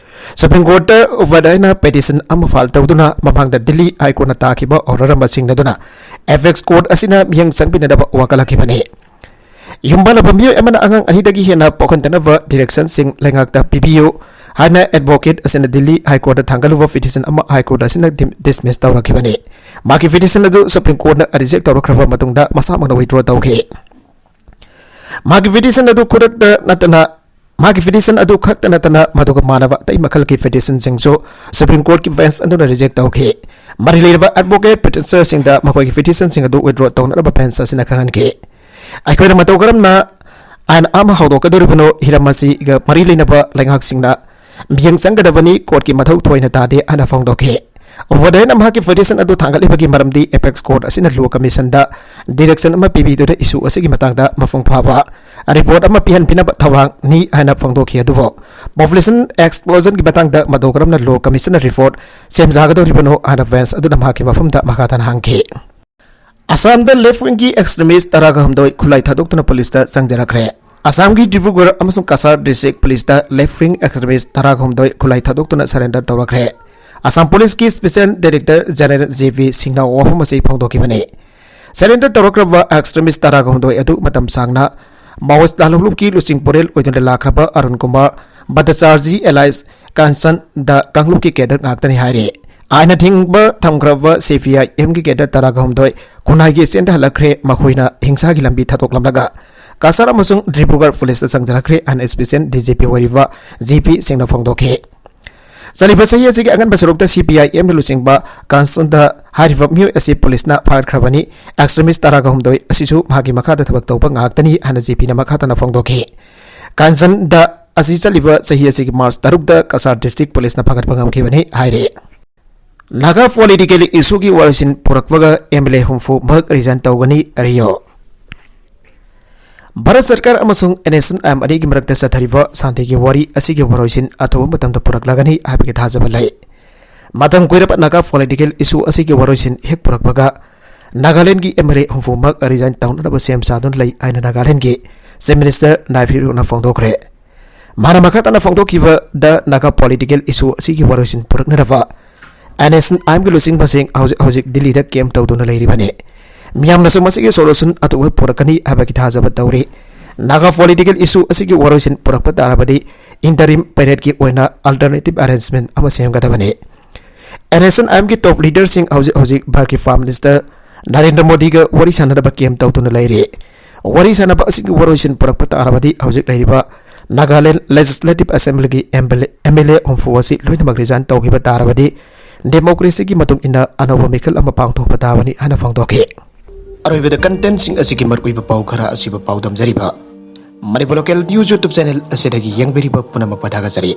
Supreme Courtꯇ Upadhyayna petition ꯑꯃ file ꯇꯧꯗꯨꯅ ꯃꯃꯥꯡꯗ Delhi High Courtꯅ ꯇꯥꯈꯤꯕ order ꯑꯃ ꯁꯤꯡꯅꯗꯨꯅ Apex Court ꯑꯁꯤꯅ ꯃꯤꯠꯌꯦꯡ ꯆꯪꯕꯤꯅꯗꯕ ꯋꯥꯀꯠꯂꯛꯈꯤꯕꯅꯤ꯫ ꯌꯨꯝ ꯄꯥꯜꯂꯕ ꯃꯤꯑꯣꯏ ꯑꯃꯅ ꯑꯉꯥꯡ ꯑꯅꯤꯗꯒꯤ ꯍꯦꯟꯅ ꯄꯣꯛꯍꯟꯗꯅꯕ directionꯁꯤꯡ ꯂꯩꯉꯥꯛꯇ ꯄꯤꯕꯤꯌꯨ ꯍꯥꯏꯅ Advocate ꯑꯁꯤꯅ Delhi High Courtꯇ ꯊꯥꯡꯒꯠꯂꯨꯕ petition ꯑꯃ High Court ꯑꯁꯤꯅ dim-, dismiss ꯇꯧꯔꯛꯈꯤꯕꯅꯤ꯫ ꯃꯍꯥꯛꯀꯤ petition ꯑꯗꯨ Supreme Courtꯅ reject ꯇꯧꯔꯛꯈ꯭ꯔꯕ ꯃꯇꯨꯡꯗ ꯃꯁꯥꯃꯛꯅ withdraw ꯇꯧꯈꯤ꯫ ꯃꯍꯥꯛꯀꯤ petition ꯑꯗꯨ ꯈꯨꯗꯛꯇ ꯅꯠꯇꯅ, ꯃꯍꯥꯛꯀꯤ petition ꯑꯗꯨ ꯈꯛꯇ ꯅꯠꯇꯅ ꯃꯗꯨꯒ ꯃꯥꯟꯅꯕ ꯑꯇꯩ ꯃꯈꯜꯒꯤ petitionꯁꯤꯡꯁꯨ Supreme Courtꯀꯤ bench ꯑꯗꯨꯅ reject ꯇꯧꯈꯤ꯫ ꯃꯔꯤ ꯂꯩꯅꯕ advocate petitionerꯁꯤꯡꯗ ꯃꯈꯣꯏꯒꯤ petitionꯁꯤꯡ ꯑꯗꯨ withdraw ꯇꯧꯅꯅꯕ bench ꯑꯁꯤꯅ ꯈꯪꯍꯟꯈꯤ꯫ ꯑꯩꯈꯣꯏꯅ ꯃꯇꯧ ꯀꯔꯝꯅ ꯑꯥꯏꯟ ꯑꯃ ꯍꯧꯗꯣꯛꯀꯗꯧꯔꯤꯕꯅꯣ? ꯍꯤꯔꯝ ꯑꯁꯤꯒ ꯃꯔꯤ ꯂꯩꯅꯕ ꯂꯩꯉꯥꯛꯁꯤꯡꯅ ꯃꯤꯠꯌꯦꯡ ꯆꯪꯒꯗꯕꯅꯤ, courtꯀꯤ ꯃꯊꯧ ꯊꯣꯏꯅ ꯇꯥꯗꯦ ꯍꯥꯏꯅ ꯐꯣꯡꯗꯣꯛꯈꯤ꯫ Upadhyayna ꯃꯍꯥꯛꯀꯤ petition ꯑꯗꯨ ꯊꯥꯡꯒꯠꯂꯤꯕꯒꯤ ꯃꯔꯝꯗꯤ Apex Court ꯑꯁꯤꯅ Law Commissionꯗ direction ꯑꯃ ꯄꯤꯕꯤꯗꯨꯅ issue ꯑꯁꯤꯒꯤ ꯃꯇꯥꯡꯗ ꯃꯄꯨꯡ ꯐꯥꯕ report ꯑꯃ ꯄꯤꯍꯟꯕꯤꯅꯕ ꯊꯧꯔꯥꯡꯅꯤ ꯍꯥꯏꯅ ꯐꯣꯡꯗꯣꯛꯈꯤ꯫ ꯑꯗꯨꯕꯨ population explosionꯒꯤ ꯃꯇꯥꯡꯗ ꯃꯇꯧ ꯀꯔꯝꯅ Law Commissionꯅ report ꯁꯦꯝꯖꯒꯗꯧꯔꯤꯕꯅꯣ ꯍꯥꯏꯅ bench ꯑꯗꯨꯅ ꯃꯍꯥꯛꯀꯤ ꯃꯐꯝꯗ ꯃꯈꯥ ꯇꯥꯅ ꯍꯪꯈꯤ꯫ ꯑꯁꯥꯝꯗ left wingꯒꯤ extremist ꯇꯔꯥꯒ ꯍꯨꯝꯗꯣꯏ ꯈꯨꯠꯂꯥꯏ ꯊꯥꯗꯣꯛꯇꯨꯅ policeꯇ ꯆꯪꯖꯔꯛꯈ꯭ꯔꯦ꯫ ꯑꯁꯥꯝꯒꯤ ꯗꯤꯕ꯭ꯔꯨꯒꯔ ꯑꯃꯁꯨꯡ Cachar district policeꯇ left wing extremist ꯇꯔꯥꯒ ꯍꯨꯝꯗꯣꯏ ꯈꯨꯠꯂꯥꯏ ꯊꯥꯗꯣꯛꯇꯨꯅ surrender ꯇꯧꯔꯛꯈ꯭ꯔꯦ꯫ Assam policeꯀꯤ Special Director General J P Singna ꯋꯥꯐꯝ ꯑꯁꯤ ꯐꯣꯡꯗꯣꯛꯈꯤꯕꯅꯤ꯫ Surrender ꯇꯧꯔꯛꯈ꯭ꯔꯕ extremist ꯇꯔꯥꯒ ꯍꯨꯝꯗꯣꯏ ꯑꯗꯨ ꯃꯇꯝ ꯁꯥꯡꯅ Maoist ꯂꯥꯜꯍꯧꯂꯨꯞꯀꯤ ꯂꯨꯆꯤꯡ ꯄꯨꯔꯦꯜ ꯑꯣꯏꯗꯨꯅ ꯂꯥꯛꯈ꯭ꯔꯕ ꯑꯔꯨꯟ ꯀꯨꯃꯥꯔ ꯚꯠꯇꯆꯥꯔꯖꯤ alias ꯀꯥꯟꯆꯟꯗ ꯀꯥꯡꯂꯨꯞꯀꯤ cadre ꯉꯥꯛꯇꯅꯤ ꯍꯥꯏꯔꯤ꯫ ꯑꯥꯏꯟꯅ ꯊꯤꯡꯕ ꯊꯝꯈ꯭ꯔꯕ C P I Mꯒꯤ cadre ꯇꯔꯥꯒ ꯍꯨꯝꯗꯣꯏ ꯈꯨꯟꯅꯥꯏꯒꯤ ꯆꯦꯟꯊꯍꯜꯂꯛꯈ꯭ꯔꯦ, ꯃꯈꯣꯏꯅ ꯍꯤꯡꯁꯥꯒꯤ ꯂꯝꯕꯤ ꯊꯥꯗꯣꯛꯂꯝꯂꯒ ꯀꯁꯥꯔ ꯑꯃꯁꯨꯡ ꯗꯤꯕ꯭ꯔꯨꯒꯔ policeꯇ ꯆꯪꯖꯔꯛꯈ꯭ꯔꯦ ꯍꯥꯏꯅ Special D G P ꯑꯣꯏꯔꯤꯕ J P Singhꯅ ꯐꯣꯡꯗꯣꯛꯈꯤ꯫ ꯆꯠꯂꯤꯕ ꯆꯍꯤ ꯑꯁꯤꯒꯤ ꯑꯉꯟꯕ ꯁꯔꯨꯛꯇ C P I Mꯅ ꯂꯨꯆꯤꯡꯕ ꯀꯥꯟꯆꯟꯗ ꯍꯥꯏꯔꯤꯕ ꯃꯤꯑꯣꯏ ꯑꯁꯤ policeꯅ ꯐꯥꯒꯠꯈ꯭ꯔꯕꯅꯤ꯫ Extremist ꯇꯔꯥꯒ ꯍꯨꯝꯗꯣꯏ ꯑꯁꯤꯁꯨ ꯃꯍꯥꯛꯀꯤ ꯃꯈꯥꯗ ꯊꯕꯛ ꯇꯧꯕ ꯉꯥꯛꯇꯅꯤ ꯍꯥꯏꯅ J Pꯅ ꯃꯈꯥ ꯇꯥꯅ ꯐꯣꯡꯗꯣꯛꯈꯤ꯫ ꯀꯥꯟꯆꯟꯗ ꯑꯁꯤ ꯆꯠꯂꯤꯕ ꯆꯍꯤ ꯑꯁꯤꯒꯤ March ꯇꯔꯨꯛꯇ ꯀꯁꯥꯔ district policeꯅ ꯐꯥꯒꯠꯄ ꯉꯝꯈꯤꯕꯅꯤ ꯍꯥꯏꯔꯤ꯫ ꯅꯥꯒꯥ ꯄꯣꯂꯤꯇꯤꯀꯦꯜ ꯏꯁꯨꯒꯤ ꯋꯥꯔꯣꯏꯁꯤꯟ ꯄꯨꯔꯛꯄꯒ ꯑꯦꯝ ꯑꯦꯜ ꯑꯦ ꯍꯨꯝꯐꯨ ꯃꯛ ꯔꯤꯖꯥꯏꯟ ꯇꯧꯒꯅꯤ, ꯔꯤꯑꯣ꯫ ꯚꯥꯔꯠ ꯁꯔꯀꯥꯔ ꯑꯃꯁꯨꯡ N S C N I M ꯃꯔꯛꯇ ꯆꯠꯊꯔꯤꯕ ꯁꯥꯟꯇꯤꯒꯤ ꯋꯥꯔꯤ ꯑꯁꯤꯒꯤ ꯋꯥꯔꯣꯏꯁꯤꯟ ꯑꯊꯨꯕ ꯃꯇꯝꯗ ꯄꯨꯔꯛꯂꯒꯅꯤ ꯍꯥꯏꯕꯒꯤ ꯊꯥꯖꯕ ꯂꯩ꯫ ꯃꯇꯝ ꯀꯨꯏꯔꯕ ꯅꯥꯒꯥ ꯄꯣꯂꯤꯇꯤꯀꯦꯜ ꯏꯁꯨ ꯑꯁꯤꯒꯤ ꯋꯥꯔꯣꯏꯁꯤꯟ ꯍꯦꯛ ꯄꯨꯔꯛꯄꯒ ꯅꯥꯒꯥꯂꯦꯟꯒꯤ ꯑꯦꯝ ꯑꯦꯜ ꯑꯦ ꯍꯨꯝꯐꯨ ꯃꯛ ꯔꯤꯖꯥꯏꯟ ꯇꯧꯅꯅꯕ ꯁꯦꯝ ꯁꯥꯗꯨꯅ ꯂꯩ ꯍꯥꯏꯅ ꯅꯥꯒꯥꯂꯦꯟꯒꯤ ꯆꯤꯐ ꯃꯤꯅꯤꯁꯇꯔ ꯅꯥꯏꯐꯤ ꯔꯤꯑꯣꯅ ꯐꯣꯡꯗꯣꯛꯈ꯭ꯔꯦ꯫ ꯃꯥꯅ ꯃꯈꯥ ꯇꯥꯅ ꯐꯣꯡꯗꯣꯛꯈꯤꯕꯗ, ꯅꯥꯒꯥ ꯄꯣꯂꯤꯇꯤꯀꯦꯜ ꯏꯁꯨ ꯑꯁꯤꯒꯤ ꯋꯥꯔꯣꯏꯁꯤꯟ ꯄꯨꯔꯛꯅꯅꯕ ꯑꯦꯟ ꯑꯦꯁ ꯑꯦꯟ ꯑꯥꯏ ꯑꯦꯝꯒꯤ ꯂꯨꯆꯤꯡꯕꯁꯤꯡ ꯍꯧꯖꯤꯛ ꯍꯧꯖꯤꯛ ꯗꯤꯜꯂꯤꯗ ꯀꯦꯝ ꯇꯧꯗꯨꯅ ꯂꯩꯔꯤꯕꯅꯤ꯫ ꯃꯤꯌꯥꯝꯅꯁꯨ ꯃꯁꯤꯒꯤ ꯁꯣꯂꯨꯁꯟ ꯑꯊꯨꯕ ꯄꯨꯔꯛꯀꯅꯤ ꯍꯥꯏꯕꯒꯤ ꯊꯥꯖꯕ ꯇꯧꯔꯤ꯫ ꯅꯥꯒꯥ ꯄꯣꯂꯤꯇꯤꯀꯦꯜ ꯏꯁꯨ ꯑꯁꯤꯒꯤ ꯋꯥꯔꯣꯏꯁꯤꯟ ꯄꯨꯔꯛꯄ ꯇꯥꯔꯕꯗꯤ ꯏꯟꯇꯔꯤꯝ ꯄꯦꯔꯦꯠꯀꯤ ꯑꯣꯏꯅ ꯑꯜꯇꯔꯅꯦꯇꯤꯚ ꯑꯦꯔꯦꯟꯖꯃꯦꯟ ꯑꯃ ꯁꯦꯝꯒꯗꯕꯅꯤ꯫ ꯑꯦꯟ ꯑꯦꯁ ꯑꯦꯟ ꯑꯥꯏ ꯑꯦꯝꯒꯤ ꯇꯣꯞ ꯂꯤꯗꯔꯁꯤꯡ ꯍꯧꯖꯤꯛ ꯍꯧꯖꯤꯛ ꯚꯥꯔꯠꯀꯤ ꯄ꯭ꯔꯥꯏꯝ ꯃꯤꯅꯤꯁꯇꯔ ꯅꯔꯦꯟꯗ꯭ꯔ ꯃꯣꯗꯤꯒ ꯋꯥꯔꯤ ꯁꯥꯟꯅꯅꯕ ꯀꯦꯝ ꯇꯧꯗꯨꯅ ꯂꯩꯔꯤ꯫ ꯋꯥꯔꯤ ꯁꯥꯟꯅꯕ ꯑꯁꯤꯒꯤ ꯋꯥꯔꯣꯏꯁꯤꯟ ꯄꯨꯔꯛꯄ ꯇꯥꯔꯕꯗꯤ ꯍꯧꯖꯤꯛ ꯂꯩꯔꯤꯕ ꯅꯥꯒꯥꯂꯦꯟ ꯂꯦꯖꯤꯁꯂꯦꯇꯤꯚ ꯑꯦꯁꯦꯝꯕ꯭ꯂꯤꯒꯤ ꯑꯦꯝ ꯑꯦꯜ ꯑꯦ ꯍꯨꯝꯐꯨ ꯑꯁꯤ ꯂꯣꯏꯅꯃꯛ ꯔꯤꯖꯥꯏꯟ ꯇꯧꯈꯤꯕ ꯇꯥꯔꯕꯗꯤ ꯗꯦꯃꯣꯀ꯭ꯔꯦꯁꯤꯒꯤ ꯃꯇꯨꯡ ꯏꯟꯅ ꯑꯅꯧꯕ ꯃꯤꯈꯜ ꯑꯃ ꯄꯥꯡꯊꯣꯛꯄ ꯇꯥꯕꯅꯤ ꯍꯥꯏꯅ ꯐꯣꯡꯗꯣꯛꯈꯤ꯫ ꯑꯔꯣꯏꯕꯗ ꯀꯟꯇꯦꯟꯁꯤꯡ ꯑꯁꯤꯒꯤ ꯃꯔꯨꯑꯣꯏꯕ ꯄꯥꯎ ꯈꯔ ꯑꯁꯤꯕꯨ ꯄꯥꯎꯗꯝꯖꯔꯤꯕ Manipur local news YouTube channel ꯑꯁꯤꯗꯒꯤ ꯌꯦꯡꯕꯤꯔꯤꯕ ꯄꯨꯝꯅꯃꯛꯄꯨ ꯊꯥꯒꯠꯆꯔꯤ꯫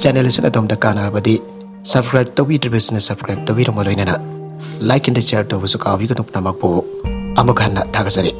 ꯆꯦꯅꯦꯜ ꯑꯁꯤꯅ ꯑꯗꯣꯝꯗ ꯀꯥꯟꯅꯔꯕꯗꯤ ꯁꯕꯁꯀ꯭ꯔꯥꯏꯕ ꯇꯧꯕꯤꯗ꯭ꯔꯤꯕꯁꯤꯅ ꯁꯕꯁꯀ꯭ꯔꯥꯏꯕ ꯇꯧꯕꯤꯔꯝꯕ ꯂꯣꯏꯅꯅ ꯂꯥꯏꯛ ꯑꯦꯟ ꯁꯤꯌꯔ ꯇꯧꯕꯁꯨ ꯀꯥꯎꯕꯤꯒꯅꯨ꯫ ꯄꯨꯝꯅꯃꯛꯄꯨ ꯑꯃꯨꯛ ꯍꯟꯅ ꯊꯥꯒꯠꯆꯔꯤ꯫